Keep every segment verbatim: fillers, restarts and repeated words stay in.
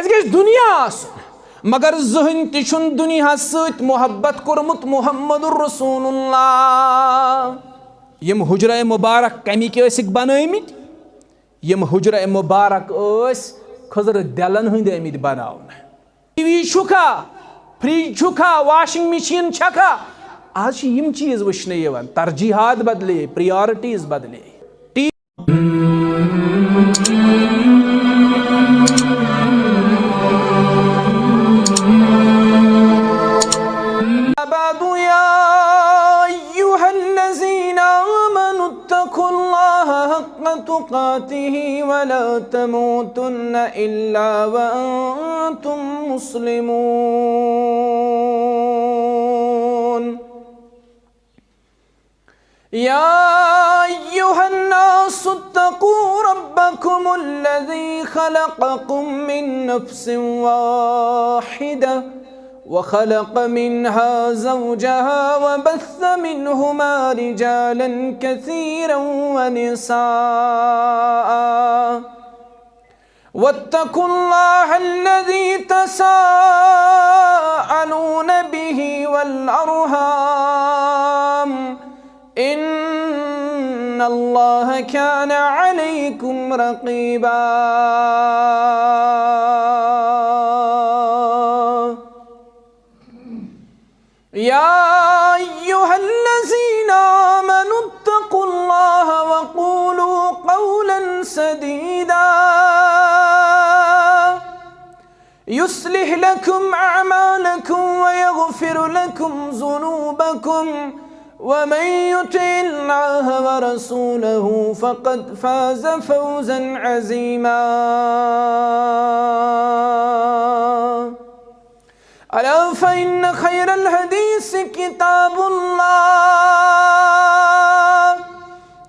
اَسہِ گژھِ دُنیا آسُن، مگر زٕہٕنۍ تہِ چھُنہٕ دُنیاہَس سۭتۍ محبت کوٚرمُت محمد رسول اللہ۔ یِم حجرہ مبارک کَمِکۍ ٲسِکھ بنٲومٕتۍ؟ یِم حجرہ مبارک ٲسۍ کھٔزرٕ دٮ۪لَن ہٕنٛدۍ آمٕتۍ بناونہٕ۔ ٹی وی چھُکھا، فرج چھُکھا، واشنگ مشین چھکھا؟ آز چھِ یِم چیٖز وٕچھنہٕ یِوان، ترجیحات بدلے، پریارٹیز بدلے۔ ٹی بعد يا أيها الذين آمنوا اتقوا الله حق تقاته ولا تموتن إلا وأنتم مسلمون. يا أيها الناس اتقوا ربكم الذي خلقكم من نفس واحدة وخلق منها زوجها وبث منهما رجالا كثيرا ونساء واتقوا الله الذي تساءلون به والأرحام إن الله كان عليكم رقيبا. يا أيها الذين آمنوا اتقوا الله وقولوا قولا سديدا يصلح لكم أعمالكم ويغفر لكم ذنوبكم ومن يطع الله ورسوله فقد فاز فوزا عظيما. ألا فإن خير الحديث كتاب الله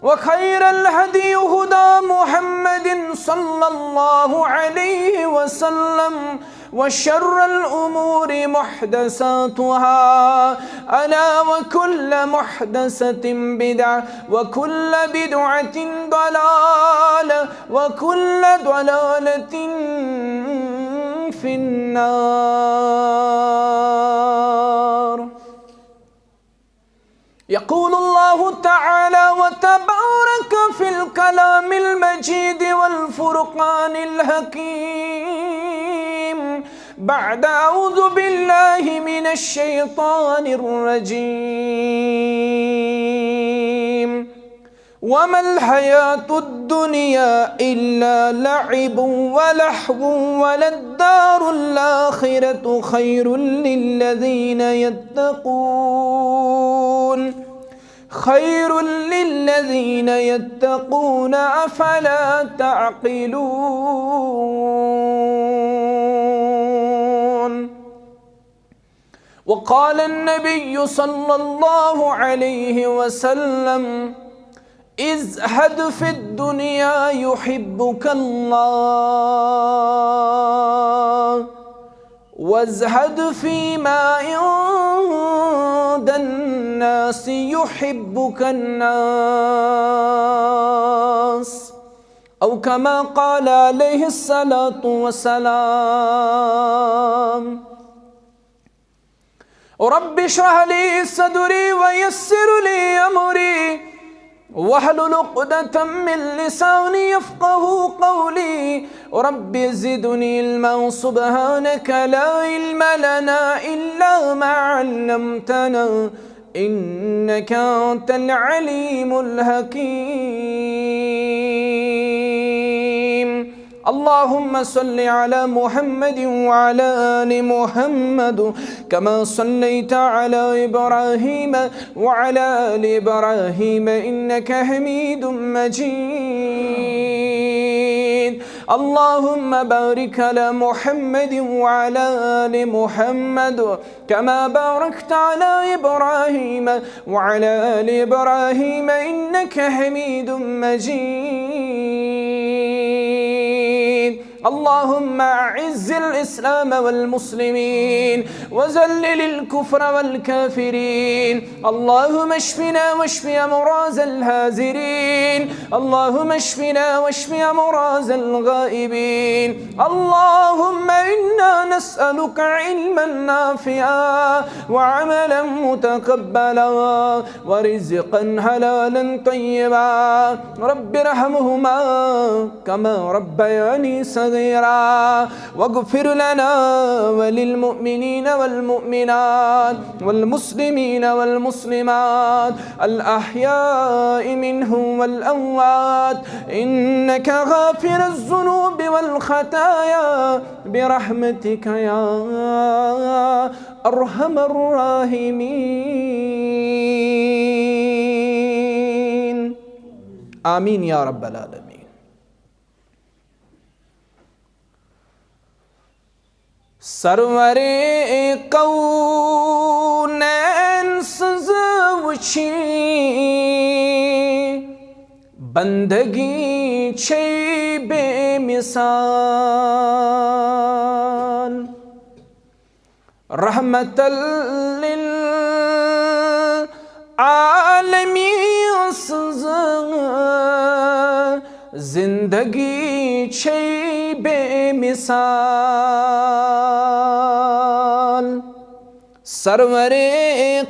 وخير الهدي هدى محمد صلى الله عليه وسلم وشر الأمور محدثاتها ألا وكل محدثة بدعة وكل بدعة ضلالة وكل ضلالة في النار. يقول الله تعالى وتبارك في الكلام المجيد والفرقان الحكيم بعد أعوذ بالله من الشيطان الرجيم. وما الحياة الدنيا إلا لعب ولهو وللدار الآخرة خير للذين يتقون خير للذين يتقون أفلا تعقلون. وقال النبي صلى الله عليه وسلم ازهد في الدنيا يحبك الله وازهد فيما عند الناس يحبك الناس أو كما قال عليه الصلاة والسلام. رب اشرح لي صدري ويسر لي أمري واحلل عقدة من لساني يفقه قولي. رب زدني علما سبحانك لا علم لنا إلا ما علمتنا إنك أنت العليم الحكيم. اللهم صل على محمد وعلى آل محمد كما صليت على إبراهيم وعلى آل إبراهيم إنك حميد مجيد. اللهم بارك على محمد وعلى آل محمد كما باركت على إبراهيم وعلى آل إبراهيم إنك حميد مجيد. اللهم أعز الإسلام والمسلمين وذلل الكفر والكافرين. اللهم اشفنا واشف أمراض الحاذرين. اللهم اشفنا واشف أمراض الغائبين. اللهم إنا نسألك علما نافعا وعملا متقبلا ورزقا حلالا طيبا. رب ارحمهما كما ربياني صغيرا. واغفر لنا وللمؤمنين والمؤمنات والمسلمين والمسلمات الأحياء منهم والأموات إنك غافر الذنوب والخطايا برحمتك يا أرحم الراحمين. آمين يا رب العالمين. سرور کونین سٕنٛز وٕچھی بندگی چھے بے مثال۔ رحمت للعالمین سٕنٛز زندگی چھے بے مثال۔ سرور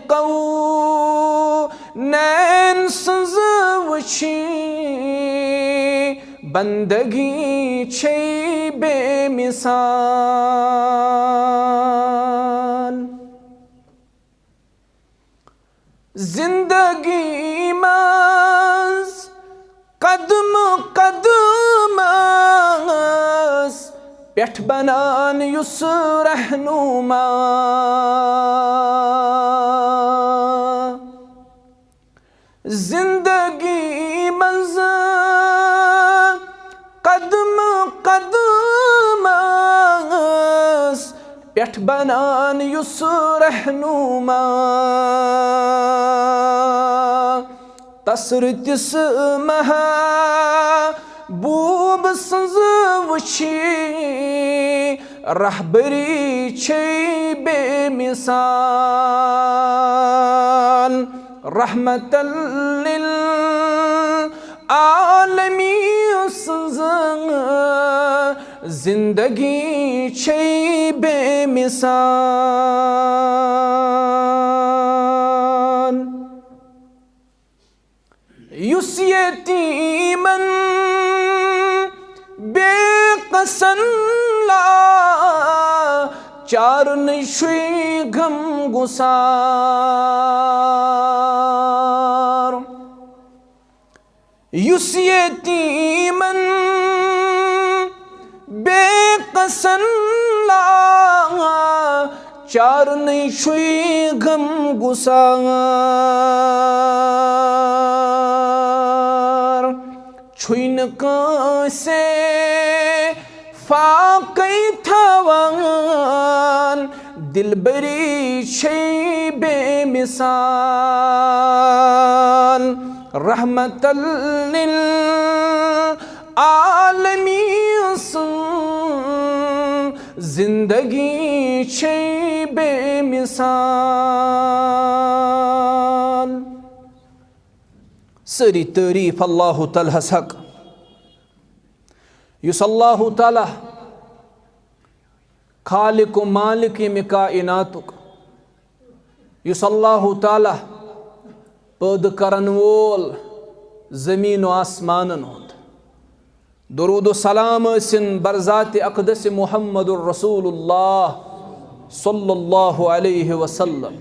کونین سٕنٛز وٕچھی بندگی چھے بے مثال۔ زندگی منٛز قدم قدمس پٮ۪ٹھ بنان یُس رہنما۔ زندگی منٛز قدم قدمس پٮ۪ٹھ بنان یُس رہنما۔ تس رٕتِس محبوب سٕنٛز وٕچھی رہبری چھے بے مثال۔ رحمت للعالمین سٕنٛز زندگی چھے بے مثال۔ یُس یتیمن بے کسن لاچارن چھُے غم گسار۔ یُس یتیمن بے کسن لاچارنٕے چھُے غم گسار۔ چھُے نہٕ کٲنٛسے فاقے تھاوان، دلبری چھے بے مثال۔ رحمت للعالمین سٕنٛز زندگی چھے بے مثال۔ سٲری تعریٖف اللہ تعالیٰ ہس حق، یُس اللہ تعالیٰ خالق و مالک ییٚمہِ کائناتُک، یُس اللہ تعالیٰ پٲدٕ کرن وول زمین و آسمانن ہُنٛد۔ درود و سلام ٲسِن برذات اقدس محمد رسول اللہ صلی اللہ علیہ وسلم۔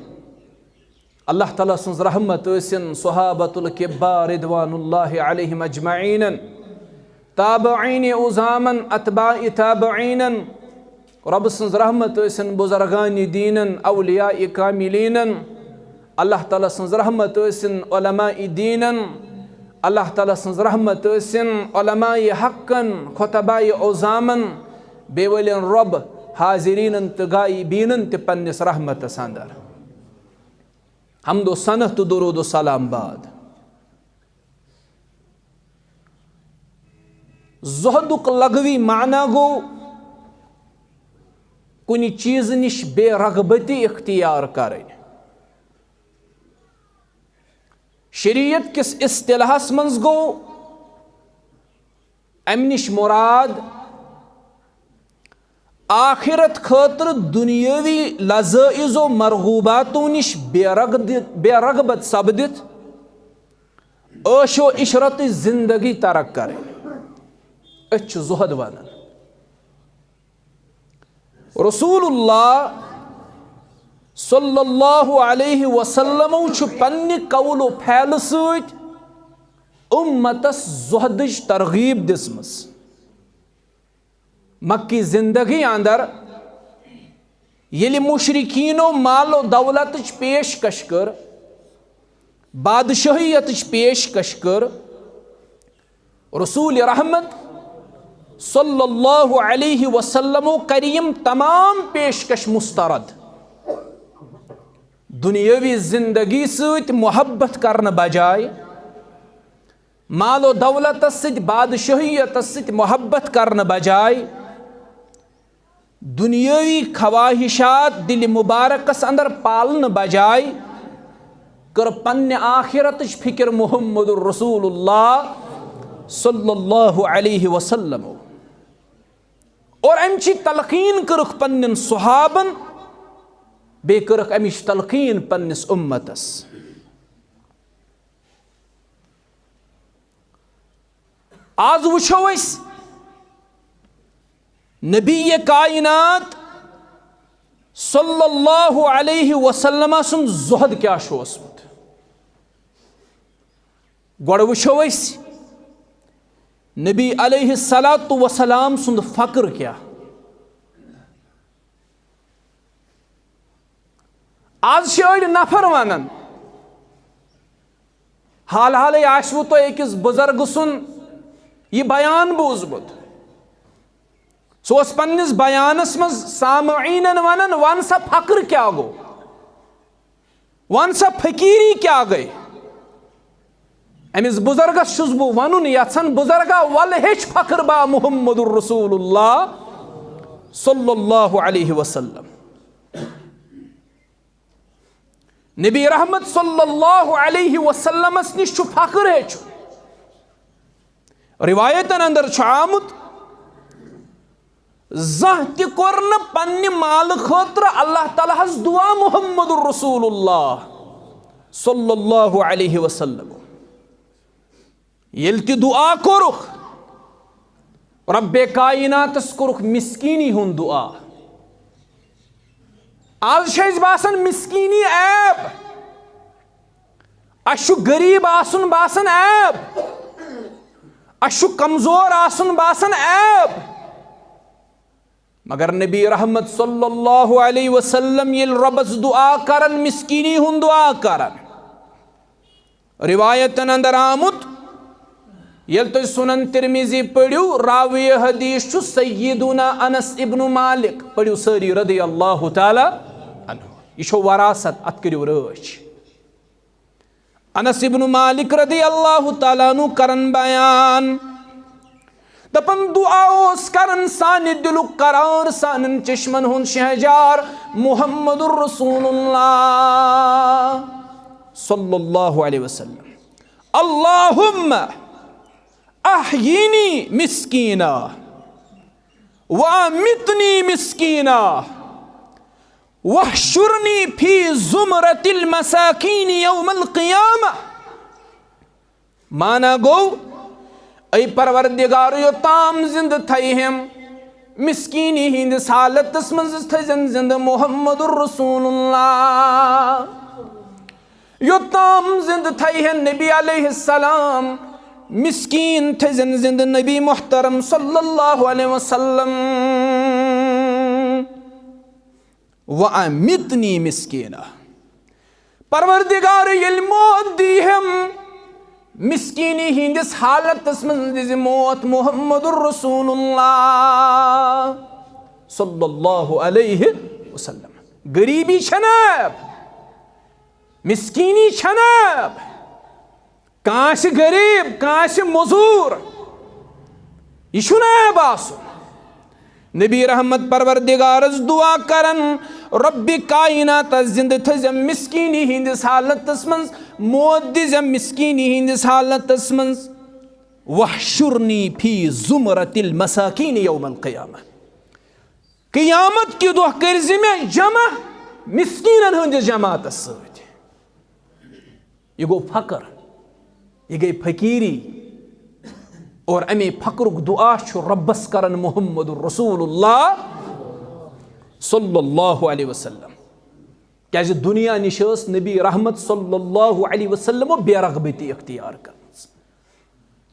اللہ تعالیٰ سٕنٛز رحمت ٲسِن صحابۃ الکبار رضوان اللہ علیہم اجمعینن، تابعین عظامن، اتباع تابعینن۔ رۄبہٕ سٕنٛز رحمت ٲسِن بزرگان دیٖنن، اولیاء کاملینن۔ اللہ تعالیٰ سٕنٛز رحمت ٲسِن علماء دیٖنن۔ اللہ تعالیٰ سٕنٛز رحمت ٲسِن علماء حقن، خطباء عظامن، بیٚیہِ ؤلِن رۄب حاضریٖنن تہٕ غائبیٖنن تہِ پننِس رحمتس اندر۔ حمد و ثنا تہٕ درود و سلام بعد۔ زہدُک لغوی معنی گوٚو کُنہِ چیٖزٕ نِش بے رغبتی اختیار کرٕنۍ۔ شریعت کِس اصطلاحس منٛز گوٚو امہِ نِش مراد آخرت خٲطرٕ دُنیٲوی لذائذ و مرغوباتو نِش بے رغد-، بے رغبت سپدِتھ عٲش و عشرتٕچ زندگی ترک کرٕنۍ۔ أتھۍ چھُ زہد ونان۔ رسول اللہ صلی اللہ علیہ وسلمو چھُ پننہِ قول و فعلہٕ سۭتۍ اُمتس زہدٕچ ترغیب دِژمٕژ۔ مکی زندگی اندر ییٚلہِ مشرکینو مال و دولتٕچ پیشکش کٔر، بادشاہیتٕچ پیشکش کٔر، رسول رحمت صلی اللہ علیہ وسلمو کرِ یِم تمام پیشکش مسترد۔ دنیاوی زندگی سۭتۍ محبت کرنہٕ بجایہِ، مال و دولتس سۭتۍ، بادشاہیتس سۭتۍ محبت کرنہٕ بجایہِ، دنیاوی خواہشات دِلہِ مبارکس اندر پالنہٕ بجایہِ کٔر پننہِ آخرتٕچ فکر محمد رسول اللہ صلی اللہ علیہ وسلم۔ اور امچی تلقین کٔرٕکھ پننٮ۪ن صحابن، بیٚیہِ کٔرٕکھ امِچ تلقین پننِس اُمتس۔ آز وٕچھو أسۍ نبی کائنات صلی اللہ علیہ وسلم سُنٛد زہد کیٛاہ چھُ اوسمُت۔ گۄڈٕ وٕچھو أسۍ نبی علیہ الصلوۃ والسلام سُنٛد فقر کیٛاہ۔ آز چھِ أڑۍ نفر ونان، حال حالٕے آسِوٕ تۄہہِ أکِس بُزرگہٕ سُنٛد یہِ بیان بوٗزمُت۔ سُہ اوس پننِس بیانس منٛز سامعیٖنن ونان، "ون سا، فقر کیٛاہ گوٚو؟ ون سا، فقیٖری کیٛاہ گٔے؟" أمِس بُزرگس چھُس بہٕ ونُن یژھان، بُزرگا، ولہٕ ہیٚچھ فخر با محمد رسول اللہ صلی اللہ علیہ وسلم۔ نبی رحمت صلی اللہ علیہ وسلمس نِش چھُ فخر ہیٚچھُن۔ روایتن اندر چھُ آمُت، زانٛہہ تہِ کوٚر نہٕ پننہِ مالہٕ خٲطرٕ اللہ تعالیٰ ہس دعا محمد رسول اللہ صلی اللہ علیہ وسلم۔ ییٚلہِ تہِ دعا کوٚرُکھ، رب کائناتس کوٚرُکھ مسکینی ہُنٛد دعا۔ آز چھِ اَسہِ باسان مسکینی عیب، اَسہِ چھُ غریب آسُن باسان عیب، اَسہِ چھُ کمزور آسُن باسان عیب۔ مگر نبی رحمت صلی اللہ علیہ وسلم ییٚلہِ رۄبس دعا کران، مسکینی ہُنٛد دعا کران، روایتن اندر آمُت، ییٚلہِ تُہۍ سنن ترمذی پٔرِو، راوی حدیث چھُ سیدنا انس ابن مالک، پٔرِو سٲری رضی اللہ تعالیٰ عنہ۔ یہِ چھو وراثت، اتھ کٔرِو رٲچھ۔ انس ابن مالک رضی اللہ تعالیٰ عنہ کرن بیان، دپان، دعا اوس کران سانہِ دِلُک قرار، سانٮ۪ن چشمن ہُنٛد شہجار محمد رسول اللہ صلی اللہ علیہ وسلم۔ اللہم احیینی مسکینا وامتنی مسکینا واحشرنی فی زمرۃ المساکین یوم القیامہ۔ معنی گوٚو، اے پروردگار، یوٚتام زندٕ تھایہم، مسکینی ہٕنٛدِس حالتس منٛز تھٲوزن زندٕ محمد رسول اللہ۔ یوٚتام زندٕ تھایہن نبی علیہ السلام، مسکین تھٲوزن زندٕ نبی محترم صلی اللہ علیہ وسلم۔ وامتنی مسکینا۔ پروردگار، ییٚلہِ موت دیہم، مسکینی ہٕنٛدِس حالتس منٛز دِزِ موت محمد رسول اللہ صلی اللہ علیہ وسلم۔ غریبی چھنہٕ عیب، مسکینی چھنہٕ عیب۔ کانٛہہ آسہِ غریب، کانٛہہ آسہِ مٔزوٗر، یہِ چھُنہٕ عیب آسُن۔ نبی رحمت پروردگارس دعا کران، رب کائناتس زندٕ تھٲزٮ۪م مسکیٖنی ہٕنٛدِس حالتس منٛز، موت دِزٮ۪م مسکیٖنی ہٕنٛدِس حالتس منٛز۔ واحشرنی فی زمرۃ المساکین یوم القیامہ۔ قیامت کہِ دۄہ کٔرۍ زِ مےٚ جمع مسکیٖنن ہٕنٛدِس جماعتس سۭتۍ۔ یہِ گوٚو فقر، یہِ گٔے فقیٖری۔ اور اَمے فقرُک دُعا چھُ رۄبَس کران محمد رسول اللہ صلی اللہ علیہ وسلم۔ کیازِ دُنیا نِش ٲس نبی رحمت صلی اللہ علیہ وسلم بے رغبتی اختیار کٔرمٕژ۔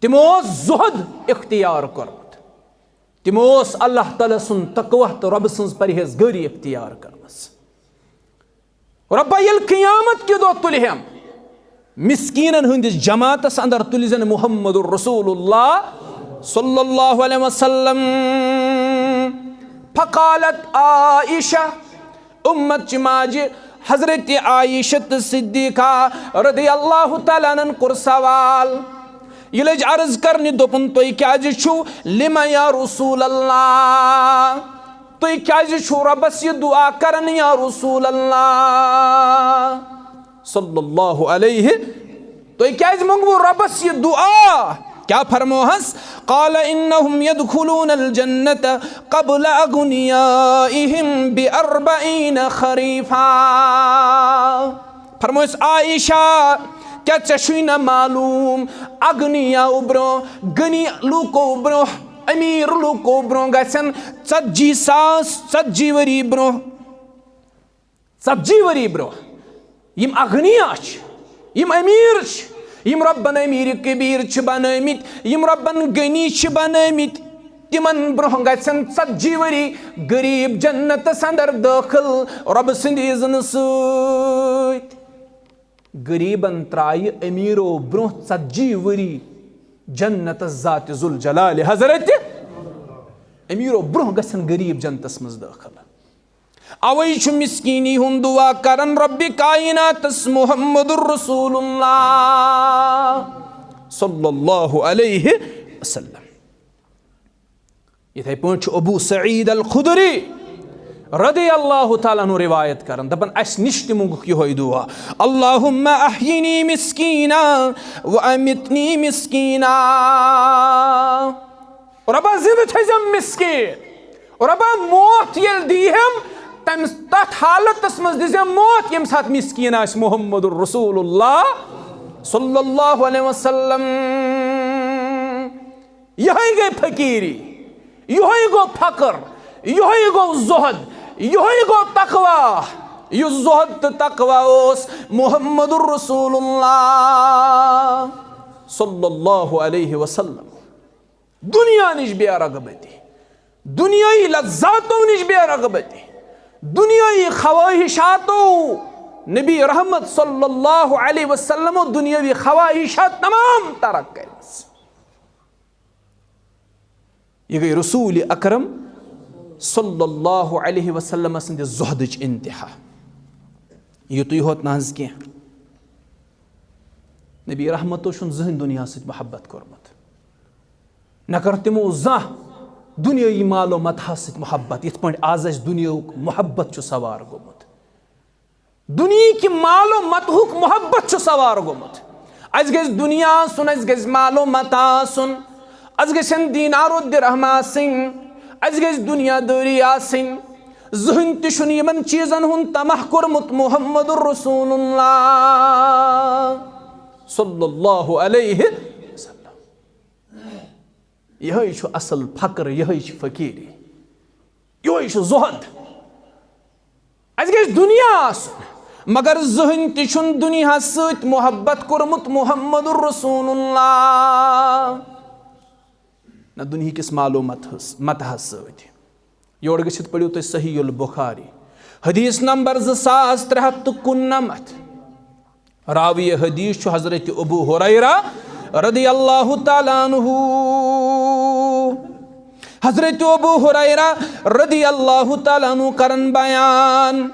تِمو اوس زُہد اختیار کوٚرمُت۔ تِمو اوس اللہ تعالیٰ سُنٛد تقویٰ تہٕ رۄبہٕ سٕنٛز پرہیزگٲری اختیار کٔرمٕژ۔ رۄبا ییٚلہِ قیامت کہِ دۄہ تُلہِ ہٮ۪م، مسکیٖنن ہٕنٛدِس جماعتس اندر تُلہِ زن محمد رسول اللہ صلی اللہ علیہ وسلم۔ فقالت عائشہ، امت چہِ ماجہِ حضرت عائشہ تہٕ صدیقہ رضی اللہ تعالیٰ عنہن کوٚر سوال۔ یہِ لٔج عرض کرنہِ، دوٚپُن، تُہۍ کیازِ چھِو، لم یا رسول اللہ، تُہۍ کیازِ چھِو رۄبس یہِ دعا کران یا رسول اللہ صلی اللہ علیہ؟ تُہۍ کیازِ منٛگوٕ رۄبس یہِ دعا؟ کیٛاہ فرموہس؟ قال انہم یدخلون الجنۃ قبل اغنیائہم باربعین خریفا۔ فرموس، عائشہ، کیٛاہ ژےٚ چھُے نہ معلوم، اغنیا برونٛہہ، غنی لوٗکو برونٛہہ، امیر لوٗکو برونٛہہ گژھن ژتجی ساس، ژتجی ؤری برونٛہہ، ژتجی ؤری برونٛہہ یِم اغنیا چھِ، یِم امیر چھِ، یِم رۄبن امیر کبیر چھِ بنٲومٕتۍ، یِم رۄبن غنی چھِ بنٲومٕتۍ، تِمن برونٛہہ گژھن ژتجی ؤری غریب جنتس اندر دٲخل رۄبہٕ سٕنٛدِ اذنہٕ سۭتۍ۔ غریبن ترایہِ امیرو برونٛہہ ژتجی ؤری جنتس ذات ذوالجلال حضرت۔ امیرو برونٛہہ گژھن غریب جنتس منٛز دٲخل۔ اوے چھُ مسکیٖنی ہُنٛد دعا کران رب کائناتس محمد رسول اللہ صلی اللہ علیہ وسلم۔ یِتھے پٲٹھۍ چھُ ابو سعید الخدری رضی اللہ تعالیٰ عنہ روایت کران، دپان، اسہِ نِش تہِ مونٛگُکھ یِہوے دعا، اللہم احینی مسکینا و امیتنی مسکینا۔ رۄبا، زِندٕ تھٲیزٮ۪م مسکیٖن۔ رۄبا، موت ییٚلہِ دیٖہٮ۪م، تَمہِ، تَتھ حالتس منٛز دیٖزٮ۪م موت، ییٚمہِ ساتہٕ مسکیٖن آسہِ محمد رسول اللہ صلی اللہ علیہ وسلم۔ یِہوٚے گٔے فقیٖری، یِہوٚے گوٚو فقر، یِہوٚے گوٚو زُہد، یِہوٚے گوٚو تقویٰ۔ یُس زُہد تہٕ تقویٰ اوس محمد رسول اللہ صلی اللہ علیہ وسلم۔ دنیا نِش بے رغبتی، دنیٲیی لذاتو نِش بے رغبتی، دنیٲیی خواہشاتو۔ نبی رحمت صلی اللہ علیہ وسلمو دنیٲوی خواہشات تمام ترک کٔرمٕژ۔ یہِ گٔے رسول اکرم صلی اللہ علیہ وسلم سٕنٛدِ زُہدٕچ انتہا۔ یُتُے ہوت نہٕ حظ کینٛہہ، نبی رحمتو چھُنہٕ زٕہٕنۍ دُنیاہس سۭتۍ محبت کوٚرمُت۔ نہ کٔر تِمو زانٛہہ دُنیٲیی مال و متاہس سۭتۍ محبت، یِتھ پٲٹھۍ آز اَسہِ دُنیاہُک محبت چھُ سوار گوٚمُت۔ دُنیہٕکہِ مال و متہُک محبت چھُ سوار گوٚمُت۔ اَسہِ گژھِ دُنیا آسُن، اَسہِ گژھِ مال و متاہ آسُن، اَسہِ گژھن دینار و درہم آسٕنۍ، اَسہِ گژھِ دُنیا دٲری آسٕنۍ۔ زٕہٕنۍ تہِ چھُنہٕ یِمن چیٖزن ہُنٛد طمع کوٚرمُت محمد رسول اللہ صلی اللہ علیہ وسلم۔ یِہوٚے چھُ اصل فقر، یِہوٚے چھِ فقیٖری، یِہوٚے چھُ زُہد۔ اَسہِ گژھِ دُنیا آسُن، مگر زٕہٕنۍ تہِ چھُنہٕ دُنیاہس سۭتۍ محبت کوٚرمُت محمد رسول اللہ، نہ دُنیہکِس مال و متہس، متاہس سۭتۍ۔ یور گٔژھِتھ پٔرِو تُہۍ صحیح البخاری، حدیث نمبر زٕ ساس ترٛےٚ ہتھ تہٕ کُننَمتھ۔ راوی حدیث چھُ حضرت ابو ہریرہ رضی اللہ تعالیٰ عنہ۔ حضرت ابو ہریرہ رضی اللہ تعالیٰ عنہ کرن بیان،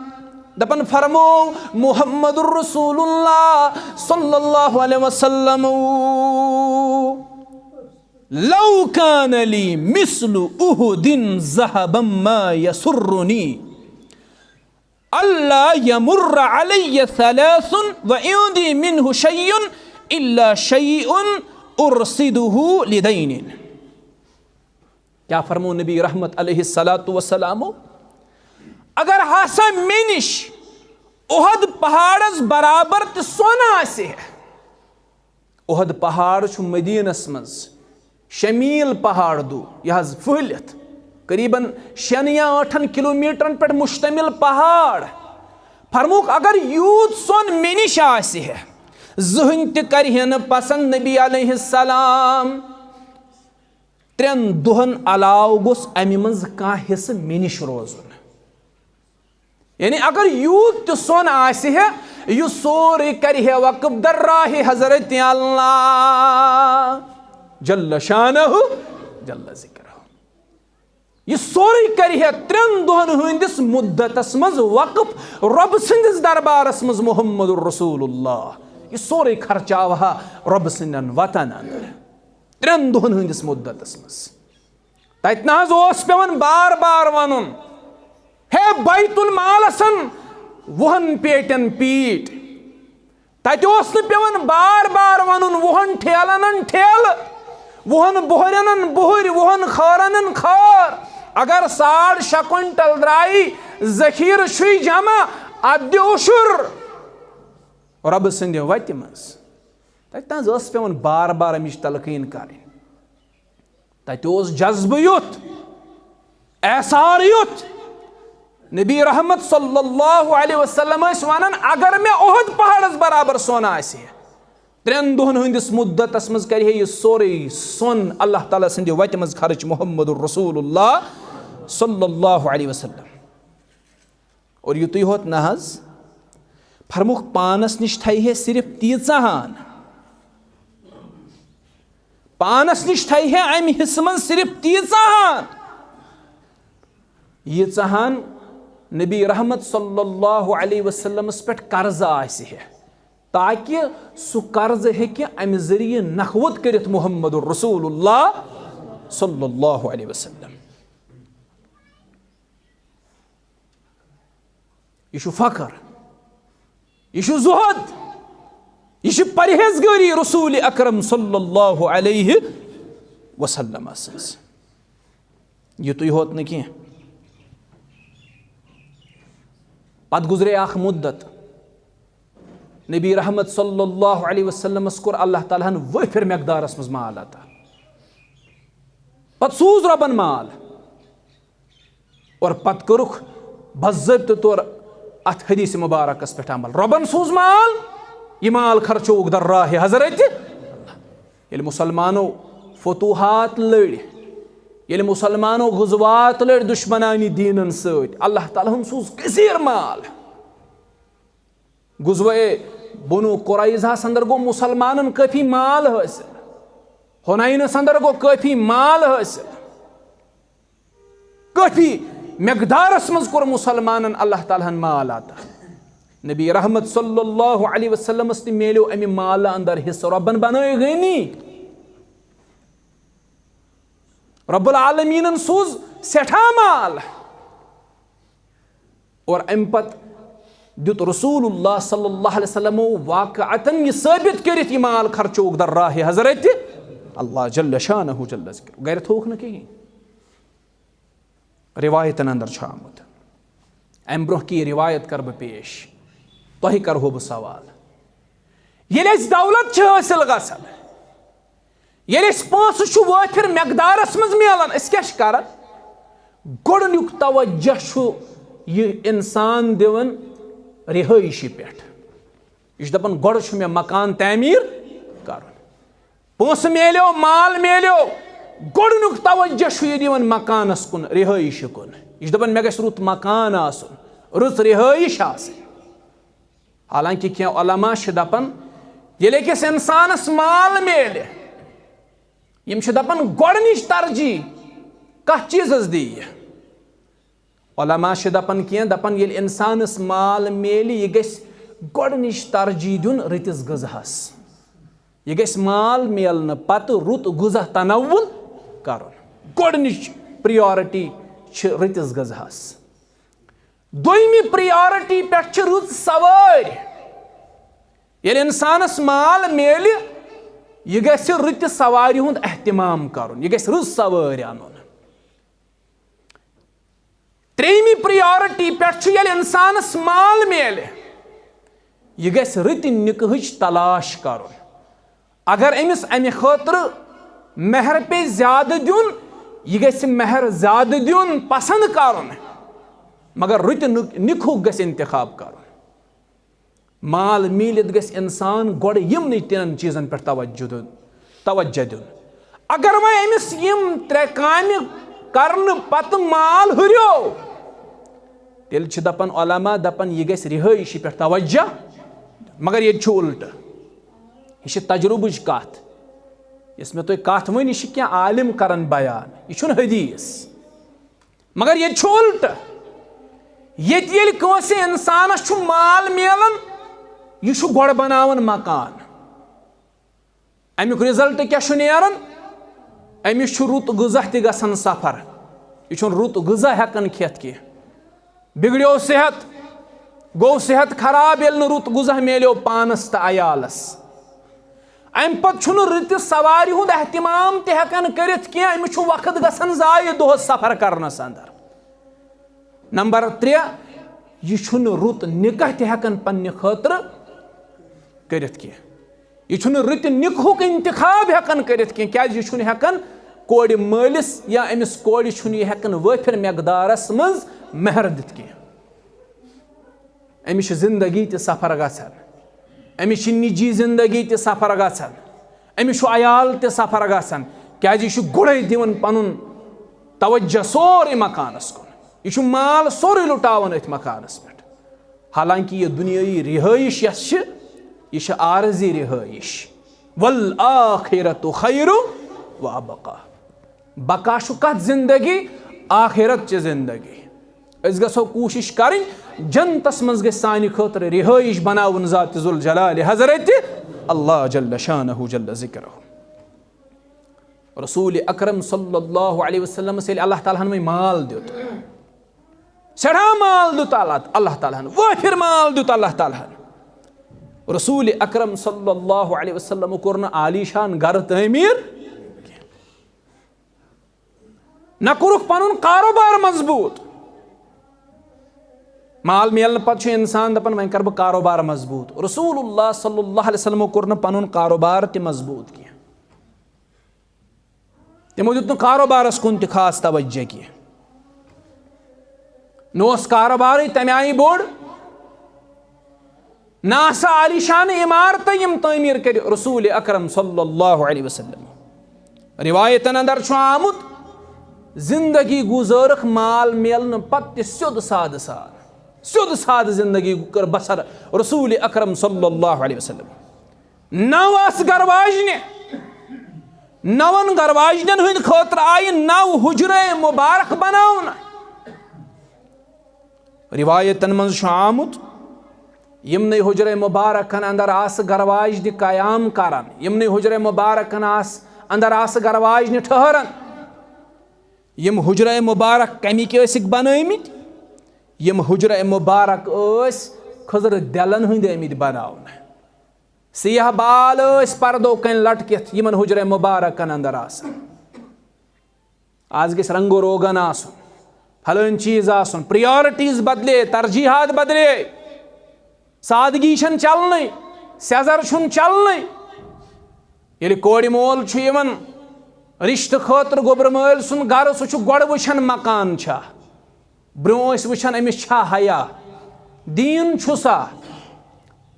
دپن فرمو، محمد رسول اللہ صلی اللہ علیہ وسلم لو كان لي مثل أحد ذهبا ما يسرني ألا يمر علي ثلاث وعندي منه شيء إلا شيء أرصده لدين. کیا فرمو نبی رحمت علیہ الصلوۃ والسلام؟ اگر ہسا مےٚ نِش احد پہاڑس برابر تہِ سۄن آسہِ ہے۔ احد پہاڑ چھُ مدینس منٛز شمیل پہاڑ دو، یہِ حظ پھٔہلِتھ قریباً شٮ۪ن یا ٲٹھن کلومیٹرن پٮ۪ٹھ مشتمل پہاڑ۔ فرموک، اگر یوٗت سۄن مےٚ نِش آسہِ ہے، زٕہٕنۍ تہِ کرِ ہے نہٕ پسند نبی علیہ السلام۔ ترٛٮ۪ن دۄہن علاوٕ گوٚژھ امہِ منٛز کانٛہہ حصہٕ مےٚ نِش روزُن۔ یعنی اگر یوٗت تہِ سۄن آسہِ ہے، یہِ سورُے کرِ ہے وقف در راہِ حضرت اللہ جل شانہ جل ذکرہ۔ یہِ سورُے کرِ ہے ترٛٮ۪ن دۄہن ہٕنٛدِس مُدتس منٛز وقف رۄب سٕنٛدِس دربارس منٛز محمد رسول اللہ۔ یہِ سورُے خرچاوہا رۄب سٕنٛدٮ۪ن وطن اندر ترٛٮ۪ن دۄہن ہٕنٛدِس مُدتس منٛز۔ تتہِ نہ حظ اوس پٮ۪وان بار بار ونُن، ہے بیت المالسن وُہن پیٹٮ۪ن پیٖٹ۔ تتہِ اوس نہٕ پٮ۪وان بار بار ونُن، وُہن ٹھیلن ٹھیلہٕ، وُہن بۄہرٮ۪ن بۄہرۍ، وُہن خٲرن خٲر۔ اگر ساڑ شےٚ کوینٹل درٛایی، ذخیرٕ چھُے جمع، اتھ دِ عشر رۄبہٕ سٕنٛدِ وتہِ منٛز۔ تتہِ نہ حظ ٲس پٮ۪وان بار بار امِچ تلقین کرٕنۍ۔ تتہِ اوس جذبہٕ یُتھ، ایثار یُتھ۔ نبی رحمت صلی اللہ علیہ وسلم ٲسۍ ونان، اگر مےٚ احد پہاڑس برابر سۄن آسہِ ہے، ترٛٮ۪ن دۄہن ہٕنٛدِس مُدتس منٛز کرِ ہے یہِ سورُے سۄن اللہ تعالیٰ سٕنٛدِ وتہِ منٛز خرٕچ محمد رسول اللہ صلی اللہ علیہ وسلم۔ اور یُتُے ہوت نہ حظ، فرموکھ پانس نِش تھایہِ ہے صرف تیٖژاہ ہان، پانس نِش تھایہِ ہے امہِ حصہٕ منٛز صرف تیٖژاہ ہان، ییٖژاہ ہان نبی رحمت صلی اللہ علیہ وسلمس پٮ۪ٹھ قرضہٕ آسہِ ہے، تاکہ سُہ قرضہٕ ہیٚکہِ امہِ ذٔریعہٕ نکھوت کٔرِتھ محمد رسول اللہ صلی اللہ علیہ وسلم۔ یہِ چھُ فخر، یہِ چھُ زُہد، یہِ چھِ پرہیزگٲری رسول اکرم صلی اللہ علیہ وسلم سٕنٛز۔ یُتُے ہوت نہٕ کینٛہہ، پتہٕ گُزرے اکھ مُدت، نبی رحمت صلی اللہ علیہ وسلمس کوٚر اللہ تعالیٰ ہن وٲفر مقدارس منٛز مال عطا۔ پتہٕ سوٗز رۄبن مال۔ اور پتہٕ کوٚرُکھ باضٲبطہٕ طور اتھ حدیث مبارکس پٮ۪ٹھ عمل۔ رۄبن سوٗز مال، یہِ مال خرچووُکھ در راہِ حضرت۔ ییٚلہِ مسلمانو فتوحات لٔڑۍ، ییٚلہِ مسلمانو غزوات لٔڑۍ دشمنانِ دیٖنن سۭتۍ، اللہ تعالیٰ ہن سوٗز کثیر مال۔ غزوہ بنو قریظہس اندر گوٚو مسلمانن کٲفی مال حٲصِل، حنینس اندر گوٚو کٲفی مال حٲصِل، کٲفی مقدارس منٛز کوٚر مسلمانن اللہ تعالیٰ ہن مال عطا۔ نبی رحمت صلی اللہ علیہ وسلمس تہِ میلیو امہِ مالہٕ اندر حصہٕ، رۄبن بنٲے غنی۔ رب العالمینن سوٗز سٮ۪ٹھاہ مال۔ اور امہِ پتہٕ دیُت رسول اللہ صلی اللہ علیہ وسلمو واقعتاً یہِ ثٲبت کٔرِتھ، یہِ مال خرچووُکھ در راہِ حضرت اللہ جل شانہ جل ذکر۔ گرِ تھووُکھ نہٕ کِہیٖنۍ۔ روایتن اندر چھُ آمُت۔ امہِ برونٛہہ کہِ یہِ روایت کرٕ بہٕ پیش، تۄہہِ کرہو بہٕ سوال۔ ییٚلہِ اَسہِ دولت چھِ حٲصِل گژھان، ییٚلہِ اَسہِ پونٛسہٕ چھُ وٲفِر مقدارس منٛز میلان، أسۍ کیٛاہ چھِ کران؟ گۄڈٕنیُک توجہ چھُ یہِ انسان دِوان رہٲیشہِ پٮ۪ٹھ۔ یہِ چھُ دپان، گۄڈٕ چھُ مےٚ مکان تعمیٖر کرُن۔ پونٛسہٕ میلیو، مال میلیو، گۄڈٕنیُک توجہ چھُ یہِ دِوان مکانس کُن، رہٲیشہِ کُن۔ یہِ چھُ دپان، مےٚ گژھِ رُت مکان آسُن، رٕژ رہٲیش آسٕنۍ۔ حالانکہ کینٛہہ علماء چھِ دپان، ییٚلہِ أکِس انسانس مال میلہِ، یِم چھِ دپان، گۄڈٕنِچ ترجیح کتھ چیٖزس دِیہِ؟ علماء چھِ دپان کینٛہہ، دپان ییٚلہِ انسانس مال میلہِ، یہِ گژھِ گۄڈٕنِچ ترجیح دیُن رٕتِس غذاہس۔ یہِ گژھِ مال میلنہٕ پتہٕ رُت غذا تناول کرُن۔ گۄڈٕنِچ priority چھِ رٕتِس غذاہس۔ دوٚیمہِ priority پٮ۪ٹھ چھِ رٕژ سوٲرۍ۔ ییٚلہِ انسانس مال میلہِ، یہِ گژھِ رٕتہِ سوارِ ہُنٛد اہتمام کرُن، یہِ گژھِ رٕژ سوٲرۍ انُن۔ ترٛیٚیمہِ priority پٮ۪ٹھ چھُ، ییٚلہِ انسانس مال میلہِ، یہِ گژھِ رٕتہِ نکاحٕچ تلاش کرُن۔ اگر أمِس امہِ خٲطرٕ مہر پیٚیہِ زیادٕ دیُن، یہِ گژھِ مہر زیادٕ دیُن پسند کرُن، مگر رٕتہِ نک-، نکاحُک گژھِ انتخاب کرُن۔ مال میٖلِتھ گژھِ انسان گۄڈٕ یِمنٕے ترٛٮ۪ن چیٖزن پٮ۪ٹھ توجہ دیُن، توجہ دیُن۔ اگر وۄنۍ أمِس یِم ترٛےٚ کامہِ کرنہٕ پتہٕ مال ہُریو، تیٚلہِ چھِ دپان علماء، دپان یہِ گژھِ رِہٲیشہِ پٮ۪ٹھ توجہ، مگر ییٚتہِ چھُ الٹہٕ۔ یہِ چھِ تجربٕچ کتھ۔ یۄس مےٚ تۄہہِ کتھ ؤنۍ، یہِ چھِ کینٛہہ عالم کران بیان، یہِ چھُنہٕ حدیث۔ مگر ییٚتہِ چھُ الٹہٕ۔ ییٚتہِ ییٚلہِ کٲنٛسہِ انسانس چھُ مال میلان، یہِ چھُ گۄڈٕ بناوان مکان۔ امیُک result کیٛاہ چھُ نیران؟ أمِس چھُ رُت غذا تہِ گژھان سفر، یہِ چھُنہٕ رُت غذا ہٮ۪کان کھٮ۪تھ کینٛہہ۔ بگڑیو صحت، گوٚو صحت خراب، ییٚلہِ نہٕ رُت غذا میلیو پانس تہٕ عیالس۔ امہِ پتہٕ چھُنہٕ رٕتِس سوارِ ہُنٛد اہتمام تہِ ہٮ۪کان کٔرِتھ کینٛہہ، أمِس چھُ وقت گژھان ضایع دۄہس سفر کرنس اندر۔ نمبر ترٛےٚ، یہِ چھُنہٕ رُت نکاح تہِ ہٮ۪کان پننہِ خٲطرٕ کٔرِتھ کینٛہہ۔ یہِ چھُنہٕ رٕتہِ نکاحُک انتخاب ہٮ۪کان کٔرِتھ کینٛہہ، کیازِ یہِ چھُنہٕ ہٮ۪کان کورِ مٲلِس یا أمِس کورِ چھُنہٕ یہِ ہٮ۪کان وٲفِر مقدارس منٛز مہر دِتھ کینٛہہ۔ أمِس چھِ زندگی تہِ سفر گژھان، أمِس چھِ نجی زندگی تہِ سفر گژھان، أمِس چھُ عیال تہِ سفر گژھان، کیازِ یہِ چھُ گۄڈے دِوان پنُن توجہ سورُے مکانس کُن، یہِ چھُ مال سورُے لُٹاوان أتھۍ مکانس پٮ۪ٹھ۔ حالانکہ یہِ دُنیٲیی رہٲیش یۄس چھِ، یہِ چھِ عارضی رہٲیش۔ والآخرۃ خیر و ابقیٰ۔ بقا چھُ کتھ زندگی؟ آخرت چہِ زندگی۔ أسۍ گژھو کوٗشش کرٕنۍ، جنتس منٛز گژھِ سانہِ خٲطرٕ رہٲیش بناوُن ذات ذوالجلال حضرت اللہ جل شانہ جل ذکرہ۔ رسول اکرم صلی اللہ علیہ وسلمس ییٚلہِ اللہ تعالیٰ ہن وۄنۍ مال دیُت، سٮ۪ٹھاہ مال دیُت اللہ، اللہ تعالیٰ ہن، وٲفِر مال دیُت اللہ تعالیٰ ہن۔ رسول اکرم صلی اللہ علیہ وسلم کوٚر نہٕ عالیشان گرٕ تعمیٖر، نہ کوٚرُکھ پنُن کاروبار مضبوٗط۔ مال میلنہٕ پتہٕ چھُ انسان دپان، وۄنۍ کرٕ بہٕ کاروبار مضبوٗط۔ رسول اللہ صلی اللہ علیہ وسلمو کوٚر نہٕ پنُن کاروبار تہِ مضبوٗط کینٛہہ۔ تِمو دیُت نہٕ کاروبارس کُن تہِ خاص توجہ کینٛہہ۔ نہ اوس کاروبارٕے تمہِ آیہِ بوٚڑ، نہ آسہٕ عالیشان عمارتہٕ یِم تعمیٖر کٔرۍ رسول اکرم صلی اللہ علیہ وسلم۔ روایتن اندر چھُ آمُت، زندگی گُزٲرٕکھ مال میلنہٕ پتہٕ تہِ سیوٚد سادٕ سان، سیوٚد سادٕ زندگی کٔر بسر رسول اکرم صلی اللہ علیہ وسلم۔ نو آسہٕ گرٕ واجنہِ، نون گرٕ واجنٮ۪ن ہٕنٛدِ خٲطرٕ آیہِ نو حجرے مبارک بناونہٕ۔ روایتن منٛز چھُ آمُت، یِمنٕے حجرے مبارکن اندر آسہٕ گرٕ واجنہِ قیام کران، یِمنٕے حجرے مبارکن آس-، اندر آسہٕ گرٕ واجنہِ ٹھہران۔ یِم حجرے مبارک کمِکۍ ٲسِکھ بنٲومٕتۍ؟ یِم حجرے مبارک ٲسۍ کھٔزرٕ دٮ۪لن ہٕنٛدۍ آمٕتۍ بناونہٕ۔ سیاہ بال ٲسۍ پردو کنۍ لٹکِتھ یِمن حجرے مبارکن اندر آسان۔ آز گژھِ رنگ و روگن آسُن، پھلٲنۍ چیٖز آسُن، priorities بدلے، ترجیحات بدلے، سادگی چھنہٕ چلنٕے، سیزر چھُنہٕ چلنٕے۔ ییٚلہِ کورِ مول چھُ یِوان رشتہٕ خٲطرٕ گوٚبرٕ مٲلۍ سُنٛد گرٕ، سُہ چھُ گۄڈٕ وٕچھان مکان چھا، برونٛہہ ٲسۍ وٕچھان أمِس چھا حیا، دیٖن چھُسا،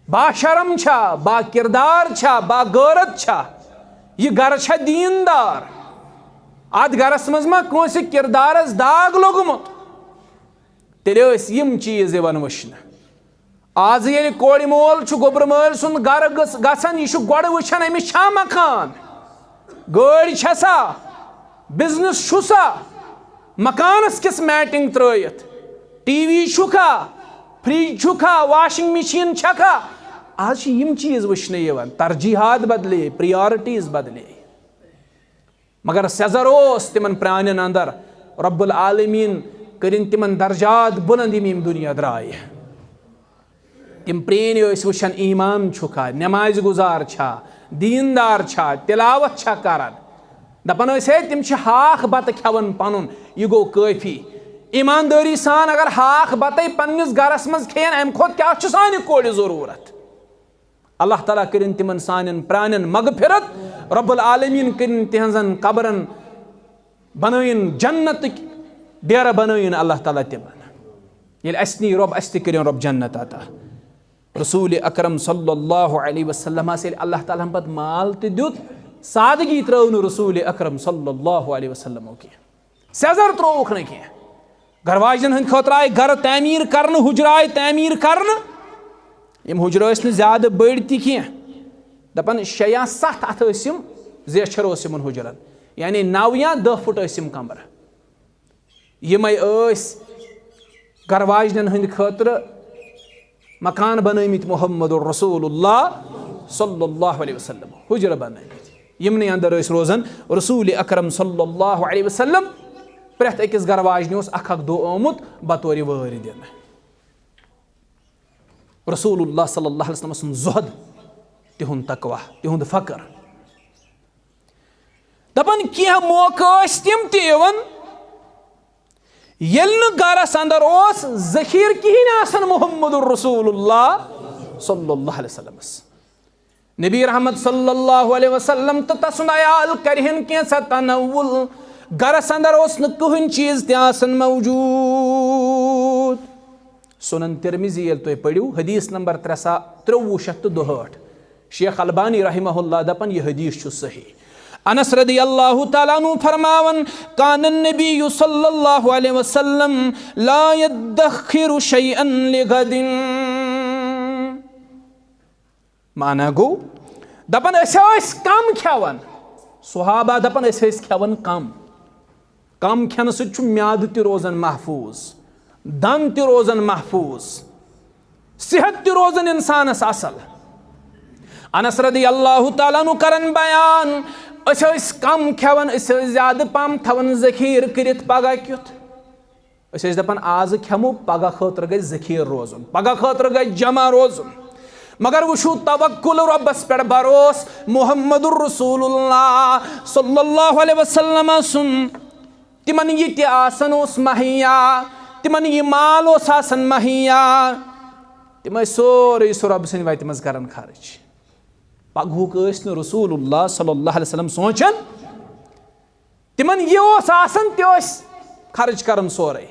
با شرم چھا، با کردار چھا، با غٲرت چھا، یہِ گرٕ چھا دیٖندار، اتھ گرس منٛز ما کٲنٛسہِ کردارس داغ لوٚگمُت؟ تیٚلہِ ٲسۍ یِم چیٖز یِوان وٕچھنہٕ۔ آز ییٚلہِ کورِ مول چھُ گوٚبرٕ مٲلۍ سُنٛد گرٕ گٔژھ-، گژھان، یہِ چھُ گۄڈٕ وٕچھان أمِس چھا مکان، گٲڑۍ چھےٚ سا، business چھُ سا، مکانس کِژھ matting ترٲیِتھ، ٹی وی چھُکھا، fridge چھُکھا، washing machine چھکھا، آز چھِ یِم چیٖز وٕچھنہٕ یِوان، ترجیحات بدلے، priorities بدلے۔ مگر سیزر اوس تِمن پرانٮ۪ن اندر، رب العالمین کٔرِن تِمن درجات بلند، یِم ییٚمہِ دُنیا درٛایہِ۔ تِم پرٛٲنۍ ٲسۍ وٕچھان ایمان چھُکھا، نمازِ گُزار چھا، دیٖندار چھا، تلاوت چھا کران۔ دپان ٲسۍ، ہے، تِم چھِ ہاکھ بتہٕ کھٮ۪وان پنُن، یہِ گوٚو کٲفی۔ ایماندٲری سان اگر ہاکھ بتَے پننِس گرس منٛز کھیٚین، امہِ کھۄتہٕ کیٛاہ چھُ سانہِ کورِ ضروٗرت؟ اللہ تعالیٰ کٔرِن تِمن سانٮ۪ن پرانٮ۪ن مغفرت، رب العالمین کٔرِن تِہنٛزن قبرن بنٲیِن جنتٕکۍ ڈیرٕ، بنٲیِن اللہ تعالیٰ تِمن۔ ییٚلہِ اسہِ نی رۄب، اسہِ تہِ کٔرِن رۄب جنت عطا۔ رسول اکرم صلی اللہ علیہ وسلمس ییٚلہِ اللہ تعالیٰ ہن پتہٕ مال تہِ دیُت، سادگی ترٲو نہٕ رسول اکرم صلی اللہ علیہ وسلمو کینٛہہ۔ سیزر ترٛووُکھ نہٕ کینٛہہ۔ گرٕ واجنٮ۪ن ہٕنٛدِ خٲطرٕ آیہِ گرٕ تعمیٖر کرنہٕ، حُجرٕ آیہِ تعمیٖر کرنہٕ۔ یِم حُجرٕ ٲسۍ نہٕ زیادٕ بٔڑۍ تہِ کینٛہہ۔ دپان شےٚ یا ستھ اتھٕ ٲسۍ یِم، زیچھر اوس یِمن حُجرن، یعنی نو یا دہ فُٹ ٲسۍ یِم کمرٕ۔ یِمے ٲسۍ گرٕ واجنٮ۪ن ہٕنٛدِ خٲطرٕ مکان بنٲومٕتۍ محمد رسول اللہ صلی اللہ علیہ وسلم، حُجرٕ بنٲومٕتۍ۔ یِمنٕے اندر ٲسۍ روزان رسول اکرم صلی اللہ علیہ وسلم۔ پرٛٮ۪تھ أکِس گرٕ واجنہِ اوس اکھ اکھ دۄہ آمُت بطورِ وٲرۍ دِنہٕ۔ رسول اللہ صلی اللہ علیہ وسلم سُنٛد زُہد، تِہُنٛد تقویٰ، تِہُنٛد فقر۔ دپان کینٛہہ موقعہٕ ٲسۍ تِم تہِ یِوان، ییٚلہِ نہٕ گرس اندر اوس ذخیرٕ کِہینۍ آسان محمد رسول اللہ صلی اللہ علیہ وسلمس۔ نبی رحمت صلی اللہ علیہ وسلم تہٕ تسُنٛد عیال کرِہن کینٛژھا تنوُل، گرس اندر اوس نہٕ کٕہٕنۍ چیٖز تہِ آسان موجود۔ سنن ترمذی ییٚلہِ تُہۍ پٔرِو، حدیث نمبر ترٛےٚ سا-، ترٛوٚوُہ شیٚتھ تہٕ دُہٲٹھ۔ شیخ البانی رحمہ اللہ دپان، یہِ حدیث چھُ صحیح۔ انس رضی اللہ تعالیٰ عنہ فرماوان، کان النبی صلی اللہ علیہ وسلم لا یدخر شیئا لغد۔ معنی گوٚو، دپان أسۍ ٲسۍ کم کھٮ۪وان۔ صحابہ دپان أسۍ ٲسۍ کھٮ۪وان کم۔ کم کھٮ۪نہٕ سۭتۍ چھُ میادٕ تہِ روزان محفوٗظ، دند تہِ روزان محفوٗظ، صحت تہِ روزان انسانس اصل۔ انس رضی اللہ تعالیٰ عنہ کران بیان، أسۍ ٲسۍ کم کھٮ۪وان، أسۍ ٲسۍ زیادٕ پہم تھاوان ذخیرٕ کٔرِتھ پگاہ کیُتھ۔ أسۍ ٲسۍ دپان آز کھٮ۪مو، پگاہ خٲطرٕ گژھِ ذخیرٕ روزُن، پگاہ خٲطرٕ گژھِ جمع روزُن۔ مگر وٕچھِو توکل رۄبس پٮ۪ٹھ، بروس محمد رسول اللہ صلی اللہ علیہ وسلم سُنٛد۔ تِمن یہِ تہِ آسان اوس مہیا، تِمن یہِ مال اوس آسان مہیا، تِم ٲسۍ سورُے سُہ رۄب سٕنٛدِ وتہِ منٛز کران خرٕچ۔ پگہُک ٲسۍ نہٕ رسول اللہ صلی اللہ علیہ وسلم سونٛچان، تِمن یہِ اوس آسان تہِ ٲسۍ خرٕچ کران سورُے۔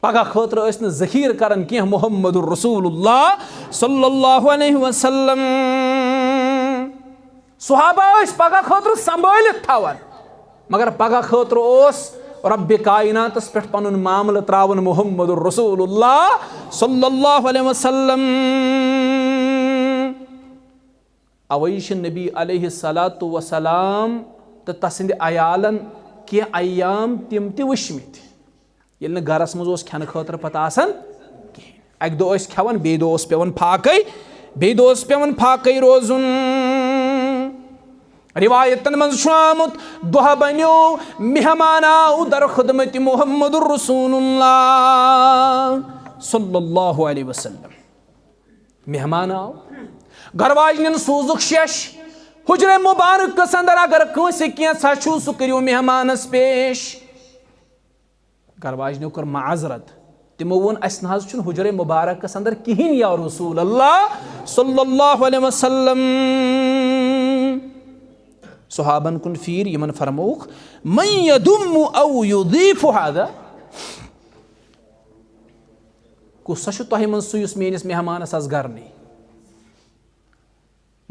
پگاہ خٲطرٕ ٲسۍ نہٕ ذخیرٕ کران کینٛہہ محمد رسول اللہ صلی اللہ علیہ وسلم۔ صحابہ ٲسۍ پگاہ خٲطرٕ سنبھٲلِتھ تھاوان، مگر پگاہ خٲطرٕ اوس رب کائناتس پٮ۪ٹھ پنُن معاملہٕ تراوان محمد رسول اللہ صلی اللہ علیہ وسلم۔ اوے چھِ نبی علیہ الصلوۃ والسلام تہٕ تسٕنٛدِ عیالن کینٛہہ ایام تِم تہِ وٕچھمٕتۍ، ییٚلہِ نہٕ گرس منٛز اوس کھٮ۪نہٕ خٲطرٕ پتہٕ آسان کِہیٖنۍ۔ اکہِ دۄہ ٲسۍ کھٮ۪وان، بیٚیہِ دۄہ اوس پٮ۪وان فاقے، بیٚیہِ دۄہ اوس پٮ۪وان فاقے روزُن۔ روایتن منٛز چھُ آمُت، دۄہ بنیو، مہمان آو در خدمت محمد رسول اللہ صلی اللہ علیہ وسلم۔ مہمان آو، گرٕ واجنٮ۪ن سوٗزُکھ شیش، حجرے مبارکس اندر اگر کٲنٛسہِ کینٛژھا چھُ، سُہ کٔرِو مہمانس پیش۔ گرٕ واجنیو کٔر معذرت، تِمو ووٚن، اسہِ نہ حظ چھُنہٕ حجرے مبارکس اندر کِہیٖنۍ یا رسول اللہ صلی اللہ علیہ وسلم۔ صحابن کُن پھیٖر، یِمن فرمووُکھ، من یدم او یضیف هذا، کُس سا چھُ تۄہہِ منٛز سُہ یُس میٲنِس مہمانس آز گرٕ نی؟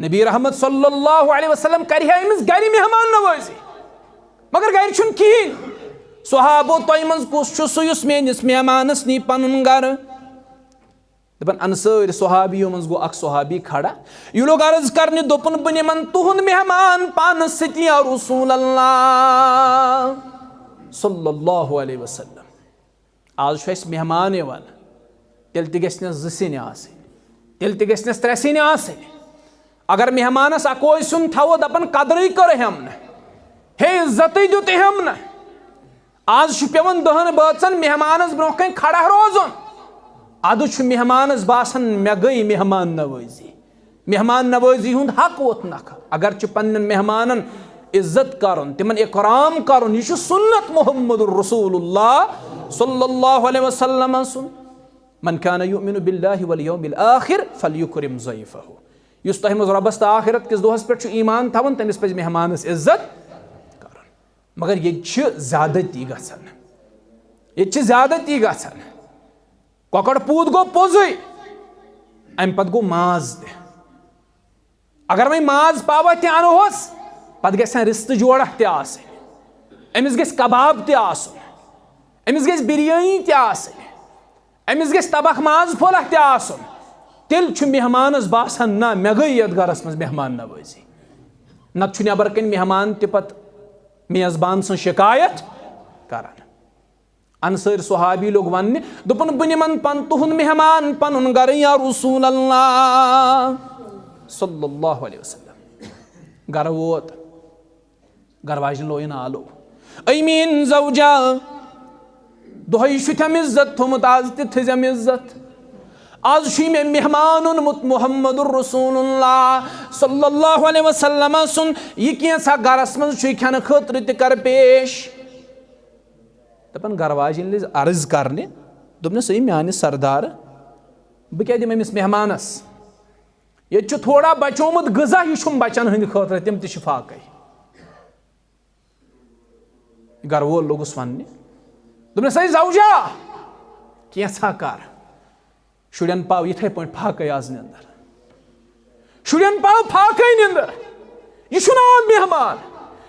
نبی رحمت صلی اللہ علیہ وسلم کرِ ہے أمِس گرِ مہمان نوٲزی، مگر گرِ چھُنہٕ کِہیٖنۍ۔ صحابو، تۄہہِ منٛز کُس چھُ سُہ یُس میٲنِس مہمانس نی پنُن گرٕ؟ دپان انصٲرۍ صحابیو منٛز گوٚو اکھ صحابی کھڑا، یہِ لوٚگ عرض کرنہِ، دوٚپُن، بہٕ نِمن تُہُنٛد مہمان پانس سۭتۍ یا رسول اللہ صلی اللہ علیہ وسلم۔ آز چھُ اَسہِ مہمان یِوان، تیٚلہِ تہِ گژھِ نہٕ زٕ سِنۍ آسٕنۍ۔ تیٚلہِ تہِ گژھِ نس ترٛےٚ سِنۍ آسٕنۍ۔ اگر مہمانس اکوے سیُن تھاوو، دپان، قدرٕے کٔرہم نہٕ، ہے، عزتٕے دیُتہم نہٕ۔ آز چھُ پٮ۪وان دہن بٲژن مہمانس برونٛہہ کنہِ کھڑا روزُن۔ ادٕ چھُ مہمانس باسان، مےٚ گٔے مہمان نوٲزی۔ مہمان نوٲزی ہُنٛد حق ووت نکھٕ۔ اگر چھُ پننٮ۪ن مہمانن عزت کرُن، تِمن اکرام کرُن، یہِ چھُ سنت محمد رسول اللہ صلی اللہ علیہ وسلم سُنٛد۔ من کان یؤمن باللہ والیوم الاخر فلیکرم ضیفہ۔ یُس تۄہہِ منٛز رۄبس تہٕ آخرت کِس دۄہس پٮ۪ٹھ چھُ ایمان تھاوان، تٔمِس پزِ مہمانس عزت کرُن۔ مگر ییٚتہِ چھِ زیادتی گژھان۔ ییٚتہِ چھِ زیادتی گژھان۔ کۄکر پوٗت گوٚو پوٚزُے، امہِ پتہٕ گوٚو ماز تہِ۔ اگر وۄنۍ ماز پاوا تہِ انہوس، پتہٕ گژھن رستہٕ جوڑہ تہِ آسٕنۍ، أمِس گژھِ کباب تہِ آسُن، أمِس گژھِ بریانی تہِ آسٕنۍ، أمِس گژھِ تبکھ ماز پھوٚلہ تہِ آسُن۔ تیٚلہِ چھُ مہمانس باسان، نہ، مےٚ گٔے یتھ گرس منٛز مہمان نوٲزی۔ نتہٕ چھُ نٮ۪بر کنہِ مہمان تہِ پتہٕ میزبان سٕنٛز شکایت کران۔ انصٲرۍ صحابی لوٚگ وننہِ، دوٚپُن، بہٕ نِمن پن تُہُنٛد مہمان پنُن گرٕ یا رسول اللہ صلی اللہ علیہ وسلم۔ گرٕ ووت، گرٕ واجنہِ لویُن آلو، اے میٲنۍ زوجہ، دۄہے چھُتھ أمۍ عزت تھوٚمُت، آز تہِ تھٲزٮ۪م عزت۔ آز چھُے مےٚ مہمان اوٚنمُت محمد رسول اللہ صلی اللہ علیہ وسلم سُنٛد، یہِ کینٛژھا گرس منٛز چھُے کھٮ۪نہٕ خٲطرٕ تہِ کر پیش۔ دپان گرٕ واجنۍ ییٚلہِ عرض کرنہِ، دوٚپنس، ہے میانہِ سردار، بہٕ کیٛاہ دِمہٕ أمِس مہمانس؟ ییٚتہِ چھُ تھوڑا بچومُت غذا، یہِ چھُم بچن ہٕنٛدِ خٲطرٕ، تِم تہِ چھِ فاقے۔ گرٕ وول لوٚگُس وننہِ، دوٚپنس، ہے زوجہ، کینٛژھا کر۔ شُرٮ۪ن پاو یِتھے پٲٹھۍ فاقے آز نِندر۔ شُرٮ۪ن پاو فاقے نِندر۔ یہِ چھُنہٕ عام مہمان،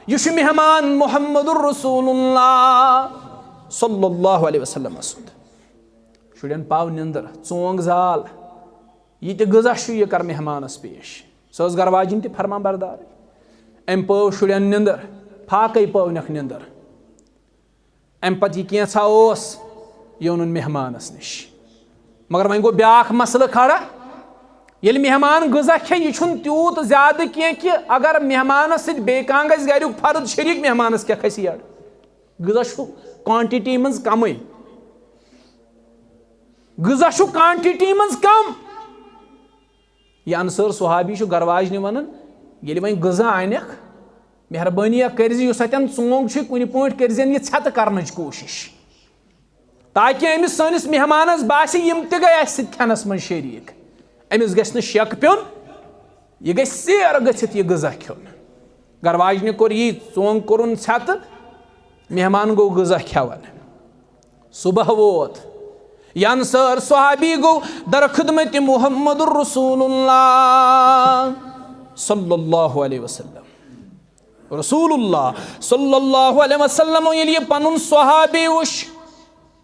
یہِ چھُ مہمان محمد رسول اللہ صلی اللہ علیہ وسلم سُنٛد۔ شُرٮ۪ن پاو نِندر، ژونگ زال، یہِ تہِ غذا چھُ، یہِ کر مہمانس پیش۔ سۄ ٲس گرٕ واجِنۍ تہِ فرمان بردارٕے۔ أمۍ پٲو شُرٮ۪ن نِندر، فاقے پٲونکھ نِندر۔ امہِ پتہٕ یہِ کینٛژھا اوس، یہِ اوٚنُن مہمانس نِش۔ مگر وۄنۍ گوٚو بیٛاکھ مسلہٕ کھڑا، ییٚلہِ مہمان غذا کھیٚیہِ، یہِ چھُنہٕ تیوٗت زیادٕ کینٛہہ کہِ اگر مہمانس سۭتۍ بیٚیہِ کانٛہہ گژھِ گریُک فرد شریٖک، مہمانس کیٛاہ کھسہِ یٔڈ؟ غذا چھُ quantity منٛز کمٕے، غذا چھُ quantity منٛز کم۔ یہِ انصٲر صحابی چھُ گرٕ واجنہِ ونان، ییٚلہِ وۄنۍ غذا انکھ، مہربٲنی کٔرۍ زِ یُس اتٮ۪ن ژونگ چھُ، کُنہِ پٲٹھۍ کٔرۍ زٮ۪ن یہِ ژھٮ۪تہٕ کرنٕچ کوٗشش، تاکہِ أمِس سٲنِس مہمانس باسہِ، یِم تہِ گٔے اسہِ سۭتۍ کھٮ۪نس منٛز شریٖک۔ أمِس گژھِ نہٕ شک پیوٚن، یہِ گژھِ سیر گٔژھِتھ یہِ غذا کھیوٚن۔ گرٕ واجنہِ کوٚر یی، ژونگ کوٚرُن ژھٮ۪تہٕ، مہمان گوٚو غذا کھٮ۪وان۔ صبح ووت، یہِ انصٲر صحابی گوٚو در خدمت محمد رسول اللہ صلی اللہ علیہ وسلم۔ رسول اللہ صلی اللہ علیہ وسلم ییٚلہِ یہِ پنُن صحابی وُچھ،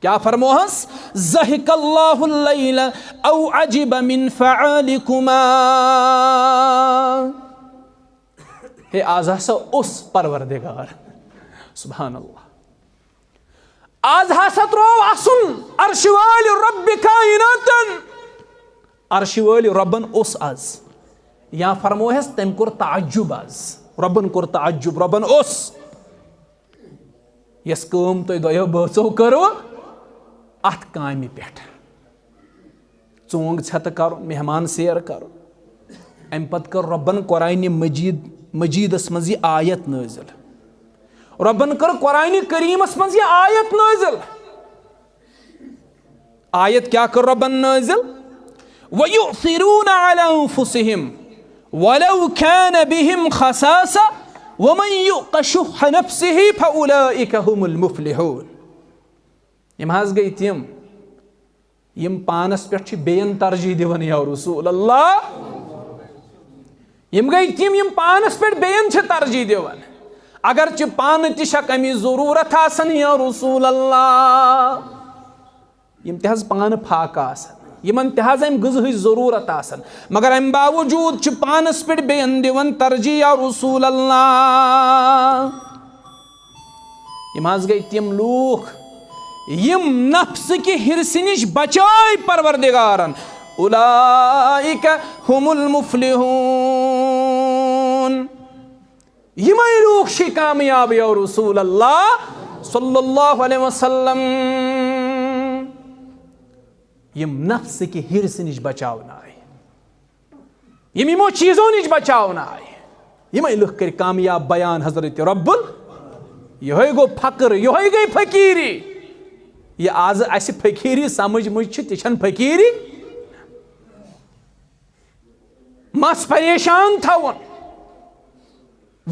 کیٛاہ فرموہس؟ ضحک اللہ اللیل او عجب من فعالکما۔ ہے، آز ہسا اوس پروردگار۔ سبحان اللہ۔ آز ہسا تروو اسُن عرشہِ وٲلۍ رۄبِ کائناتن۔ عرشہِ وٲلۍ رۄبن اوس آز۔ یا فرموہس، تٔمۍ کوٚر تعجب آز۔ رۄبن کوٚر تعجب، رۄبن اوس۔ یۄس کٲم تۄہہِ دۄیو بٲژو کٔروٕ، اتھ کامہِ پٮ۪ٹھ۔ ژونگ ژھٮ۪تہٕ کرُن، مہمان سیر کرُن۔ امہِ پتہٕ کٔر رۄبن قرآنِ مجید، مجیدس منٛز یہِ آیت نٲزِل۔ رۄبن کٔر قرآنِ کریٖمس منٛز یہِ آیت نٲزِل۔ آیت کیٛاہ کٔر رۄبن نٲزِل؟ وَيُؤْثِرُونَ عَلَى أَنفُسِهِمْ وَلَوْ كَانَ بِهِمْ خَصَاصَةٌ وَمَنْ يُوقَ شُحَّ نَفْسِهِ فَأُولَٰئِكَ هُمُ الْمُفْلِحُونَ۔ یِم حظ گٔے تِم، یِم پانس پٮ۪ٹھ چھِ بیٚین ترجیح دِوان، یا رسول اللہ۔ یِم گٔے تِم، یِم پانس پٮ۪ٹھ بیٚین چھِ ترجیح دِوان، اگرچہِ پانہٕ تہِ چھکھ اَمِچ ضروٗرت آسان، یا رسول اللہ۔ یِم تہِ حظ پانہٕ فاقہٕ آسان، یِمن تہِ حظ اَمہِ غذہٕچ ضروٗرت آسان، مگر اَمہِ باوجوٗد چھِ پانس پٮ۪ٹھ بیٚین دِوان ترجیح، یا رسول اللہ۔ یِم حظ گٔے تِم لوٗکھ، یِم نفسہٕ کہِ حرصہٕ نِش بچٲے پروردگارن، اولئک هم المفلحون۔ یِمے لوٗکھ چھِ کامیاب، یا رسول اللہ صلی اللہ علیہ وسلم، یِم نفس کہِ حرص نِش بچاونہٕ آیہِ، یِم یِمو چیٖزو نِش بچاونہٕ آیہِ۔ یِمے لُکھ کٔرۍ کامیاب۔ بیان حضرت رب ال-، یِہوٚے گوٚو فقر، یِہوٚے گٔے فقیٖری۔ یہِ آز اَسہِ فقیٖری سمجھ مٕژ چھِ، تہِ چھَنہٕ فقیٖری۔ مَس پریشان تھاوُن،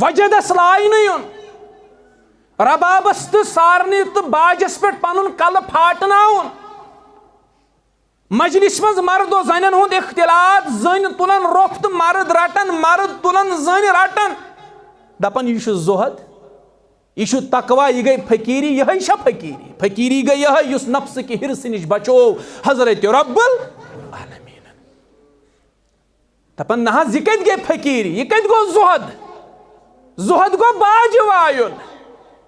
وجدس لاینہٕ یُن، ربابس تہٕ سارنہِ تہٕ باجس پٮ۪ٹھ پنُن کلہٕ پھاٹناوُن۔ مجلس منٛز مرد و زنٮ۪ن ہُنٛد اختلاط، زٔنۍ تُلن روٚف تہٕ مرد رٹن، مرد تُلن زٔنۍ رٹن۔ دپان، یہِ چھُ زُہد، یہِ چھُ تقوی، یہِ گٔے فقیٖری۔ یِہوٚے چھا فقیٖری؟ فقیٖری گٔے یِہوٚے، یُس نفس کہِ حرص نِش بچوو حضرت رب العالمین۔ دپان، نہ حظ، یہِ کتہِ گٔے فقیٖری؟ یہِ کتہِ گوٚو زُہد؟ زُہد گوٚو باجہِ وایُن۔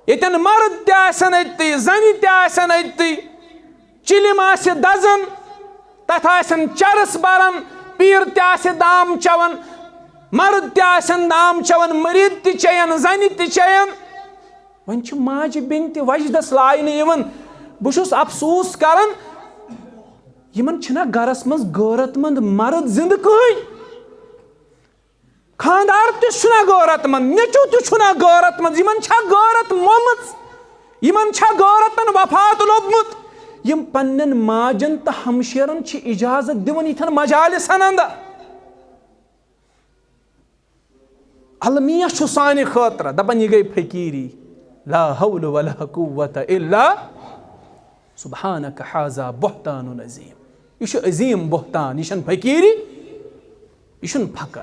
ییٚتٮ۪ن مرد تہِ آسن أتی، زنہِ تہِ آسن أتی، چِلِم آسہِ دزان، تتھ آسن چرس بران، پیٖر تہِ آسہِ دام چٮ۪وان، مرد تہِ آسن دام چٮ۪وان، مریٖد تہِ چٮ۪ین، زنہِ تہِ چٮ۪ین۔ وۄنۍ چھِ ماجہِ بیٚنہِ تہِ وجدس لاینہٕ یِوان۔ بہٕ چھُس افسوٗس کران، یِمن چھِنہ گرس منٛز غٲرت مند مرد زندٕ کٕہٕنۍ۔ خاندار تہِ چھُنہ غٲرت مند، نیٚچو تہِ چھُنہ غٲرت مند۔ یِمن چھا غٲرت مومٕژ؟ یِمن چھا غٲرتن وفات لوٚبمُت؟ یِم پننٮ۪ن ماجن تہٕ ہمشیرن چھِ اجازت دِوان یِتھٮ۪ن مجالسن اندر۔ المیہ چھُ سانہِ خٲطرٕ دپان، یہِ گٔے فقیٖری۔ لا حول ولا قوت الا، سبحانک، ھذا بہتان عظیم۔ یہِ چھُ عظیم بہتان، یہِ چھَنہٕ فقیٖری، یہِ چھُنہٕ فقر۔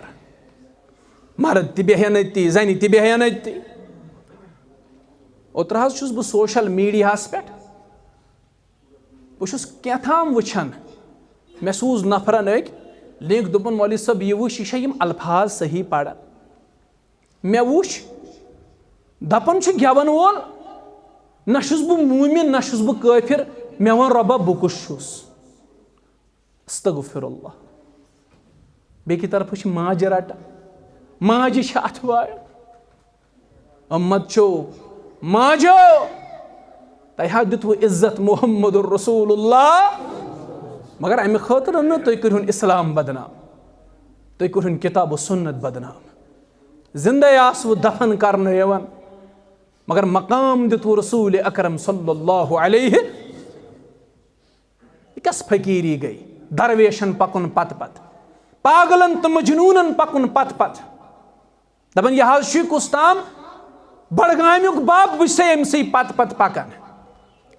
مرد تہِ بیٚہن أتی، زنہِ تہِ بیٚہن أتی۔ اوترٕ حظ چھُس بہٕ سوشل میڈیاہس پٮ۪ٹھ، بہٕ چھُس کینٛہہ تام وٕچھان، مےٚ سوٗز نفرن أکۍ لِنک، دوٚپُن، "مولوی صٲب، یہِ وٕچھ، یہِ چھا یِم الفاظ صحیح پران؟" مےٚ وٕچھ، دپان چھُ گٮ۪ون وول، "نہ چھُس بہٕ موٗمِن، نہ چھُس بہٕ کٲفِر، مےٚ وَن رۄبا، بہٕ کُس چھُس؟" استغفر اللہ۔ بیٚکہِ طرفہٕ چھِ ماجہِ رٹان، ماجہِ چھِ اتھٕ وایان۔ امت چھو، ماجو، تۄہہِ ہا دیُتوٕ عزت محمد رسول اللہ، مگر امہِ خٲطرٕ نہٕ تُہۍ کٔرۍہُن اسلام بدنام، تُہۍ کٔرۍہُن کتاب و سنت بدنام۔ زندے آسوٕ دفن کرنہٕ یِوان، مگر مقام دیُتوٕ رسول اکرم صلی اللہ علیہ۔ یہِ کس فقیٖری گٔے؟ درویشن پکُن پتہٕ پتہٕ، پاگلن تہٕ مجنوٗنن پکُن پتہٕ پتہٕ۔ دپان، یہِ حظ چھُ کُس تام بڈگامیُک بب، بہٕ چھسے أمۍ سٕے پتہٕ پتہٕ پکان۔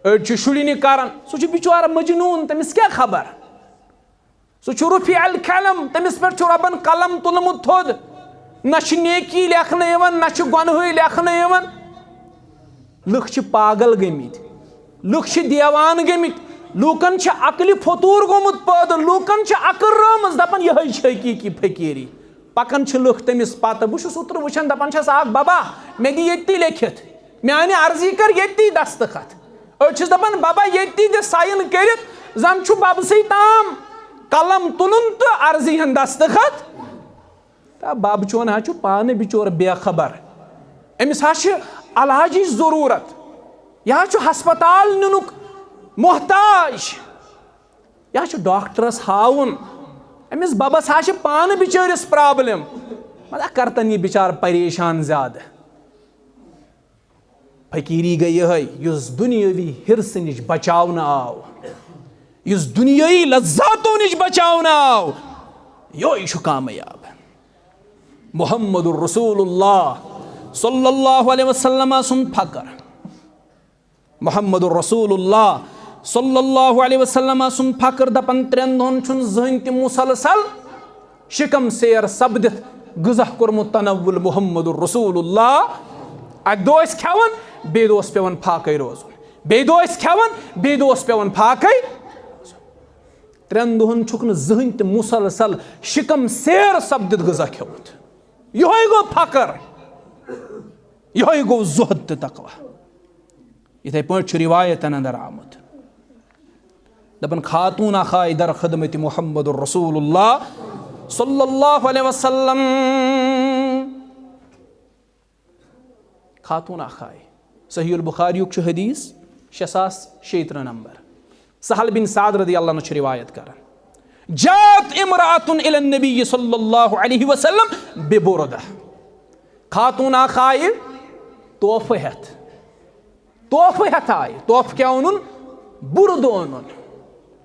أڑۍ چھِ شُرٮ۪ن یہِ کران، سُہ چھُ بِچارٕ مجنوٗن، تٔمِس کیٛاہ خبر؟ سُہ چھُ رفیع القلم، تٔمِس پٮ۪ٹھ چھُ رۄبن قلم تُلمُت تھوٚد۔ نہ چھِ نیکی لیکھنہٕ یِوان، نہ چھِ گۄنہٕے لیکھنہٕ یِوان۔ لُکھ چھِ پاگل گٔمٕتۍ، لُکھ چھِ دیوان گٔمٕتۍ، لوٗکن چھِ عقلہِ فطوٗر گوٚمُت پٲدٕ، لوٗکن چھِ عقل رٲومٕژ، دپان، یِہوٚے چھِ حقیٖقی فقیٖری۔ پکان چھِ لُکھ تٔمِس پتہٕ۔ بہٕ چھُس اوترٕ وٕچھان، دپان چھس، اکھ ببا، مےٚ دِ ییٚتی لیکھِتھ، میانہِ عرضی کر ییٚتی دستخط۔ أڑۍ چھِس دپان، ببا، ییٚتی دِ ساین کٔرِتھ، زن چھُ ببسٕے تام قلم تُلُن تہٕ عرضی ہن دستخط۔ تہٕ بب چون حظ چھُ پانہٕ بِچور بے خبر، أمِس حظ چھِ علاجٕچ ضروٗرت، یہِ حظ چھُ ہسپتال نِنُک محتاج، یہِ حظ چھُ ڈاکٹرس ہاوُن، أمِس ببس حظ چھِ پانہٕ بِچٲرِس پرابلم۔ مطلب، کرتن یہِ بِچار پریشان زیادٕ۔ فقیٖری گٔے یِہوٚے، یُس دُنیٲوی حِرصہٕ نِش بچاونہٕ آو، یُس دُنیٲیی لذاتو نِش بچاونہٕ آو، یِہوٚے چھُ کامیاب۔ محمد رسول اللہ صلی اللہ علیہ وسلم سُنٛد فخر۔ محمد رسول اللہ صلی اللہ علیہ وسلم سُنٛد فخر، دپان، ترٛٮ۪ن دۄہن چھُنہٕ زٕہٕنۍ تہِ مسلسل شکم سیر سپدِتھ غذا کوٚرمُت تناول محمد رسول اللہ۔ اکہِ دۄہ ٲسۍ کھٮ۪وان، بیٚیہِ دۄہ اوس پٮ۪وان فاقے روزُن، بیٚیہِ دۄہ ٲسۍ کھٮ۪وان، بیٚیہِ دۄہ اوس پٮ۪وان فاقے۔ ترٛٮ۪ن دۄہن چھُکھ نہٕ زٕہٕنۍ تہِ مسلسل شکم سیر سپدِتھ غذا کھیوٚمُت۔ یِہوٚے گوٚو فقر، یِہوٚے گوٚو زُہد تہٕ تقوی۔ یِتھے پٲٹھۍ چھُ روایتن اندر آمُت، دپان، خاتون اکھ آیہِ در خدمت محمد رسول اللہ صلی اللہ علیہ وسلم۔ خاتون اکھ آیہِ۔ صحیح البخاری یُک چھُ حدیث شےٚ ساس شیٚیہِ ترٕٛہ نمبر۔ سہل بن سعد رضی اللہ عنہ چھُ روایت کران، جاءت امرأة الى النبی صلی اللہ علیہ وسلم ببردہ۔ خاتون اکھ آیہِ تحفہٕ ہٮ۪تھ۔ تحفہٕ ہٮ۪تھ آیہِ۔ تحفہٕ کیٛاہ اوٚنُن؟ بُردٕ اوٚنُن۔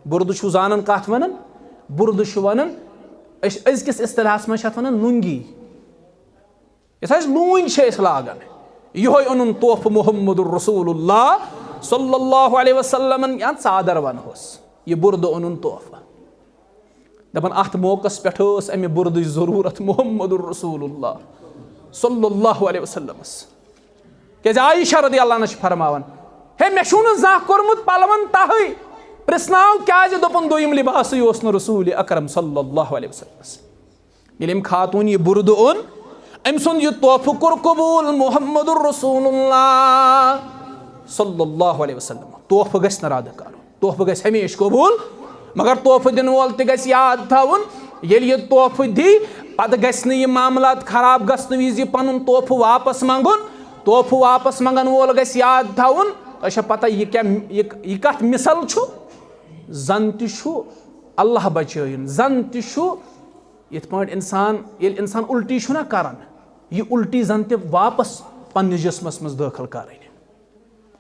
بُردٕ چھُو زانان کتھ ونان؟ بُردٕ چھُ ونان، أسۍ أزکِس اصطلاحس منٛز چھِ اتھ ونان لُنگی۔ یۄس اَسہِ لوٗنۍ چھِ أسۍ لاگان، یِہوٚے اوٚنُن تحفہٕ محمد رسول اللہ صلی اللہ علیہ وسلمن، یا ژادر ونہوس، یہِ بُردٕ اوٚنُن تحفہٕ۔ دپان، اتھ موقعس پٮ۪ٹھ ٲس امہِ بُردٕچ ضروٗرت محمد رسول اللہ صلی اللہ علیہ وسلمس۔ کیازِ عائشہ رضی اللہ عنہا چھِ فرماوان، ہے، مےٚ چھُو نہٕ زانٛہہ کوٚرمُت پلون تہٕے، پرٛژھناو کیازِ؟ دوٚپُن، دوٚیِم لباسٕے اوس نہٕ رسول اکرم صلی اللہ علیہ وسلمس۔ ییٚلہِ أمۍ خاتوٗن یہِ بُردٕ اوٚن، أمۍ سُنٛد یہِ تحفہٕ کوٚر قبوٗل محمد رسول اللہ صلی اللہ علیہ وسلم۔ تحفہٕ گژھِ نہٕ رد کرُن، تحفہٕ گژھِ ہمیشہِ قبوٗل، مگر تحفہٕ دِنہٕ وول تہِ گژھِ یاد تھاوُن، ییٚلہِ یہِ تحفہٕ دی، پتہٕ گژھِ نہٕ یہِ معاملات خراب گژھنہٕ وِزِ یہِ پنُن تحفہٕ واپس منٛگُن۔ تحفہٕ واپس منٛگن وول گژھِ یاد تھاوُن، تۄہہِ چھا پتہ یہِ کیٛاہ، یہِ، یہِ کتھ مثل چھُ؟ زن تہِ چھُ، اللہ بچٲیِن، زن تہِ چھُ یِتھ پٲٹھۍ انسان، ییٚلہِ انسان الٹی چھُ نہ کران، یہِ الٹی زن تہِ واپس پننِس جسمس منٛز دٲخل کرٕنۍ۔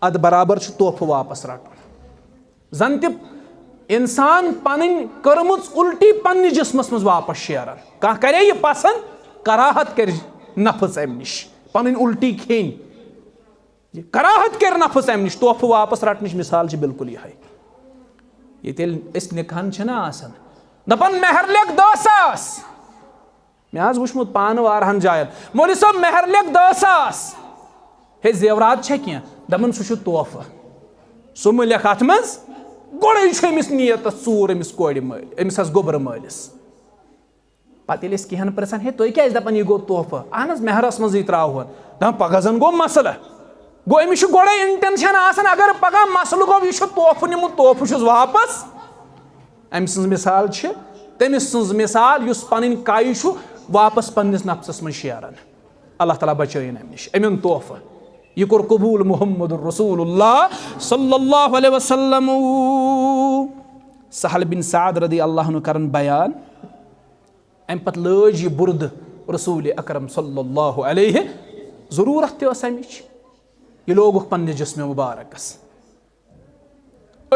اتھ برابر چھُ تحفہٕ واپس رٹُن۔ زن تہِ انسان پنٕنۍ کٔرمٕژ الٹی پننِس جسمس منٛز واپس شیران۔ کانٛہہ کرے یہِ پسند، کراہت کرِ نفس امہِ نِش، پنٕنۍ الٹی کھیٚنۍ۔ یہِ کراہت کرِ نفس امہِ نِش۔ تحفہٕ واپس رٹنٕچ مثال چھِ بالکل یِہے۔ ییٚتہِ ییٚلہِ أسۍ نِکاحن چھِنہ آسان، دپان، مہر لیکھ دہ ساس۔ مےٚ حظ وٕچھمُت پانہٕ واریاہن جاین، مولوی صٲب، مہر لیکھ دہ ساس۔ ہے، زیورات چھا کینٛہہ؟ دپان، سُہ چھُ تحفہٕ۔ سُہ مہٕ لیکھ اتھ منٛز۔ گۄڈے چھُ أمِس نیتس ژوٗر، أمِس کورِ مٲلۍ، أمِس حظ گوٚبرٕ مٲلِس۔ پتہٕ ییٚلہِ أسۍ کینٛہن پرژھان، ہے، تُہۍ کیازِ دپان یہِ گوٚو تحفہٕ؟ اہن حظ، مہرس منٛزٕے ترٛاوہون۔ دپان، پگاہ زن گوٚو مسلہٕ۔ گوٚو، أمِس چھُ گۄڈے intention آسان، اگر پگاہ مسلہٕ گوٚو، یہِ چھُ تحفہٕ نیُمُت، تحفہٕ چھُس واپس۔ أمۍ سٕنٛز مثال چھِ تٔمِس سٕنٛز مثال، یُس پنٕنۍ کَے چھُ واپس پننِس نفسس منٛز شیران۔ اللہ تعالیٰ بچٲیِن اَمہِ نِش، أمۍ اوٚن تحفہٕ۔ یہِ کوٚر قبوٗل محمد رسول اللہ صلی اللہ علیہ وسلم۔ سہل بن سعد رضی اللہ عنہ کرن بیان، اَمہِ پتہٕ لٲج یہِ بُردٕ رسول اکرم صلی اللہ علیہ، ضروٗرت تہِ ٲس اَمِچ، یہِ لوگُکھ پننِس جسمِ مبارکس۔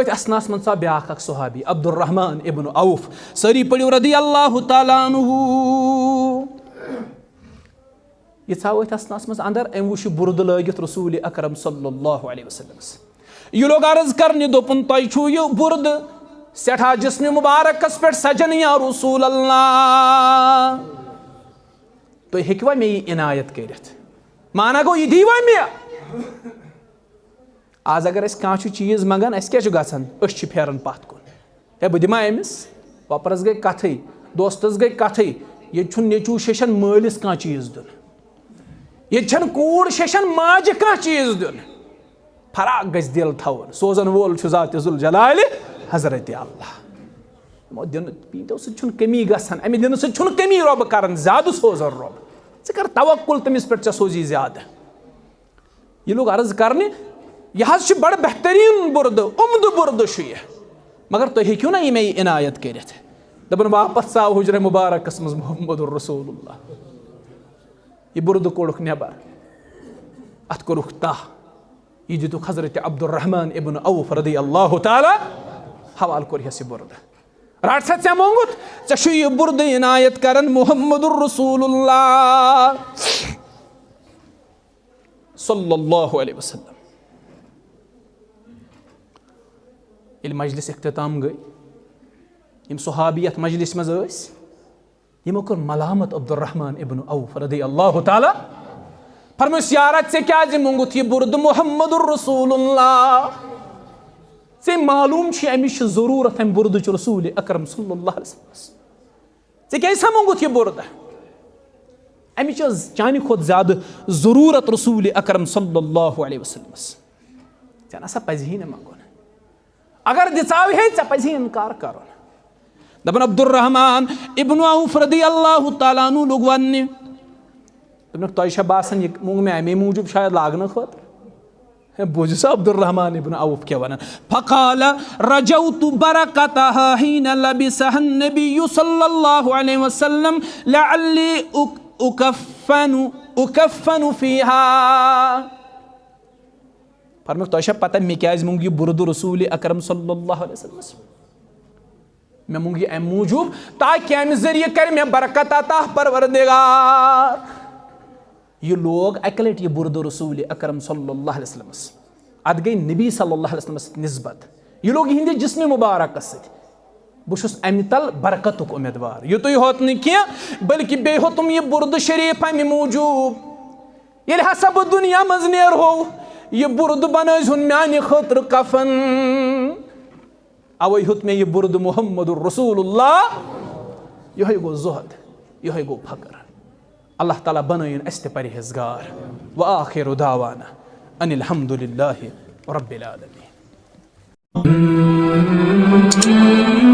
أتھۍ اثناہس منٛز ژاو بیٛاکھ اکھ صحابی، عبدالرحمن ابن عوف، سٲری پٔرِو رضی اللہ تعالیٰ عنہ۔ یہِ ژاو أتھۍ اثناہس منٛز اندر، أمۍ وُچھ یہِ بُردٕ لٲگِتھ رسول اکرم صلی اللہ علیہ وسلمس۔ یہِ لوٚگ عرض کرنہِ، دوٚپُن، تۄہہِ چھُو یہِ بُردٕ سٮ۪ٹھاہ جسمِ مبارکس پٮ۪ٹھ سجان یا رسول اللہ؟ تُہۍ ہیٚکوا مےٚ یہِ عنایت کٔرِتھ؟ مانا گوٚو، یہِ دیٖوا مےٚ؟ آز اگر أسۍ کانٛہہ چھُ چیٖز منٛگان، اَسہِ کیٛاہ چھُ گژھان؟ أسۍ چھِ پھیران پتھ کُن۔ ہے، بہٕ دِما أمِس؟ وۄپرس گٔے کتھٕے، دوستس گٔے کتھٕے۔ ییٚتہِ چھُنہٕ نیٚچوٗ شیٚچھن مٲلِس کانٛہہ چیٖز دیُن۔ ییٚتہِ چھَنہٕ کوٗر شیٚچھن ماجہِ کانٛہہ چیٖز دیُن۔ فراق گژھِ دِل تھاوُن۔ سوزن وول چھُ ذات ذوالجلالِ حضرت اللہ۔ یِمو دِنہٕ پیٖنتیو سۭتۍ چھُنہٕ کٔمی گژھان، اَمہِ دِنہٕ سۭتۍ چھُنہٕ کٔمی رۄبہٕ کران، زیادٕ سوزن رۄب۔ ژٕ کر توکل تٔمِس پٮ۪ٹھ، ژےٚ سوزی زیادٕ۔ یہِ لوٚگ عرض کرنہِ، یہِ حظ چھُ بڑٕ بہتریٖن بُردٕ، عمدٕ بُردٕ چھُ یہِ، مگر تُہۍ ہیٚکِو نا یہِ مےٚ یہِ عنایت کٔرِتھ؟ دَپان، واپس ژاو حجرہ مبارکس منٛز محمد رسول اللہ۔ یہِ بُردٕ کوٚڑُکھ نٮ۪بر، اَتھ کوٚرُکھ تاہ، یہِ دِتُکھ حضرت عبدالرحمن ابن عوف رضی اللہ تعالیٰ، حوالہٕ کوٚر ہس یہِ بُردٕ۔ رٹ سا، ژےٚ مونٛگُتھ، ژےٚ چھُ یہِ بُردٕ عنایت کران محمد رسول اللہ صلی اللہ علیہ وسلم۔ ییٚلہِ مجلس اختتام گٔے، یِم صحابی یتھ مجلس منٛز ٲسۍ، یِمو کوٚر ملامت عبدالرحمن ابن عوف رضی اللہ تعالیٰ۔ فرمٲیِس، یارا، ژےٚ کیازِ مونٛگُتھ یہِ بُردٕ محمد رسول اللہ؟ ژےٚ معلوم چھُ أمِس چھِ ضروٗرت امہِ بُردٕچ رسول اکرم صلی اللہ علیہ وسلمس۔ ژےٚ کیازِ سا مونٛگُتھ یہِ بُردٕ؟ أمِس چھِ چانہِ کھۄتہٕ زیادٕ ضروٗرت رسول اکرم صلی اللہ علیہ وسلمس۔ ژےٚ نسا پزِہی نہٕ منٛگُن۔ اگر دِژاو ہے، ژےٚ پزِ انکار کرُن۔ دپان عبدالرحمان ابن عوف رضی اللہ تعالیٰ عنہ لوٚگ وننہِ، دوٚپنکھ، تۄہہِ چھا باسان، یہِ موٚنگ مےٚ امے موٗجوٗب شاید لاگنہٕ خٲطرٕ؟ ہے، بوٗزِو سا عبدالرحمان ابن عوف کیٛاہ ونان۔ فقال رجوت برکتها حين لبسها النبي صلى الله عليه وسلم لعلي أك- أكفن أكفن فيها۔ فرمووُکھ، تۄہہِ چھا پتہ مےٚ کیٛازِ موٚنگ یہِ بُردٕ رسول اکرم صلی اللہ علیہ وسلمس؟ مےٚ موٚنگ یہِ امہِ موٗجوٗب تاکہِ امہِ ذٔریعہٕ کرِ مےٚ برکت عطا پروردگار۔ یہِ لوگ اکہِ لٹہِ یہِ بُردٕ رسول اکرم صلی اللہ علیہ وسلمس۔ اتھ گٔے نبی صلی اللہ علیہ وسلمس سۭتۍ نسبت۔ یہِ لوگ یِہنٛدِ جسمِ مبارکس سۭتۍ۔ بہٕ چھُس امہِ تل برکتُک امیدوار۔ یُتُے ہوت نہٕ کینٛہہ، بلکہِ بیٚیہِ ہوتُم یہِ بُردٕ شریف امہِ موٗجوٗب، ییٚلہِ ہسا بہٕ دُنیا منٛز نیرہو، یہِ بُردٕ بنٲوزِہُن میانہِ خٲطرٕ کفن۔ اوے ہیوٚت مےٚ یہِ بُردٕ محمد رسول اللہ۔ یِہوٚے گوٚو زُہد، یِہوٚے گوٚو فقر۔ اللہ تعالیٰ بنٲیِن اَسہِ تہِ پرہیزگار۔ وآخر دعوانا ان الحمد للہ رب العالمین۔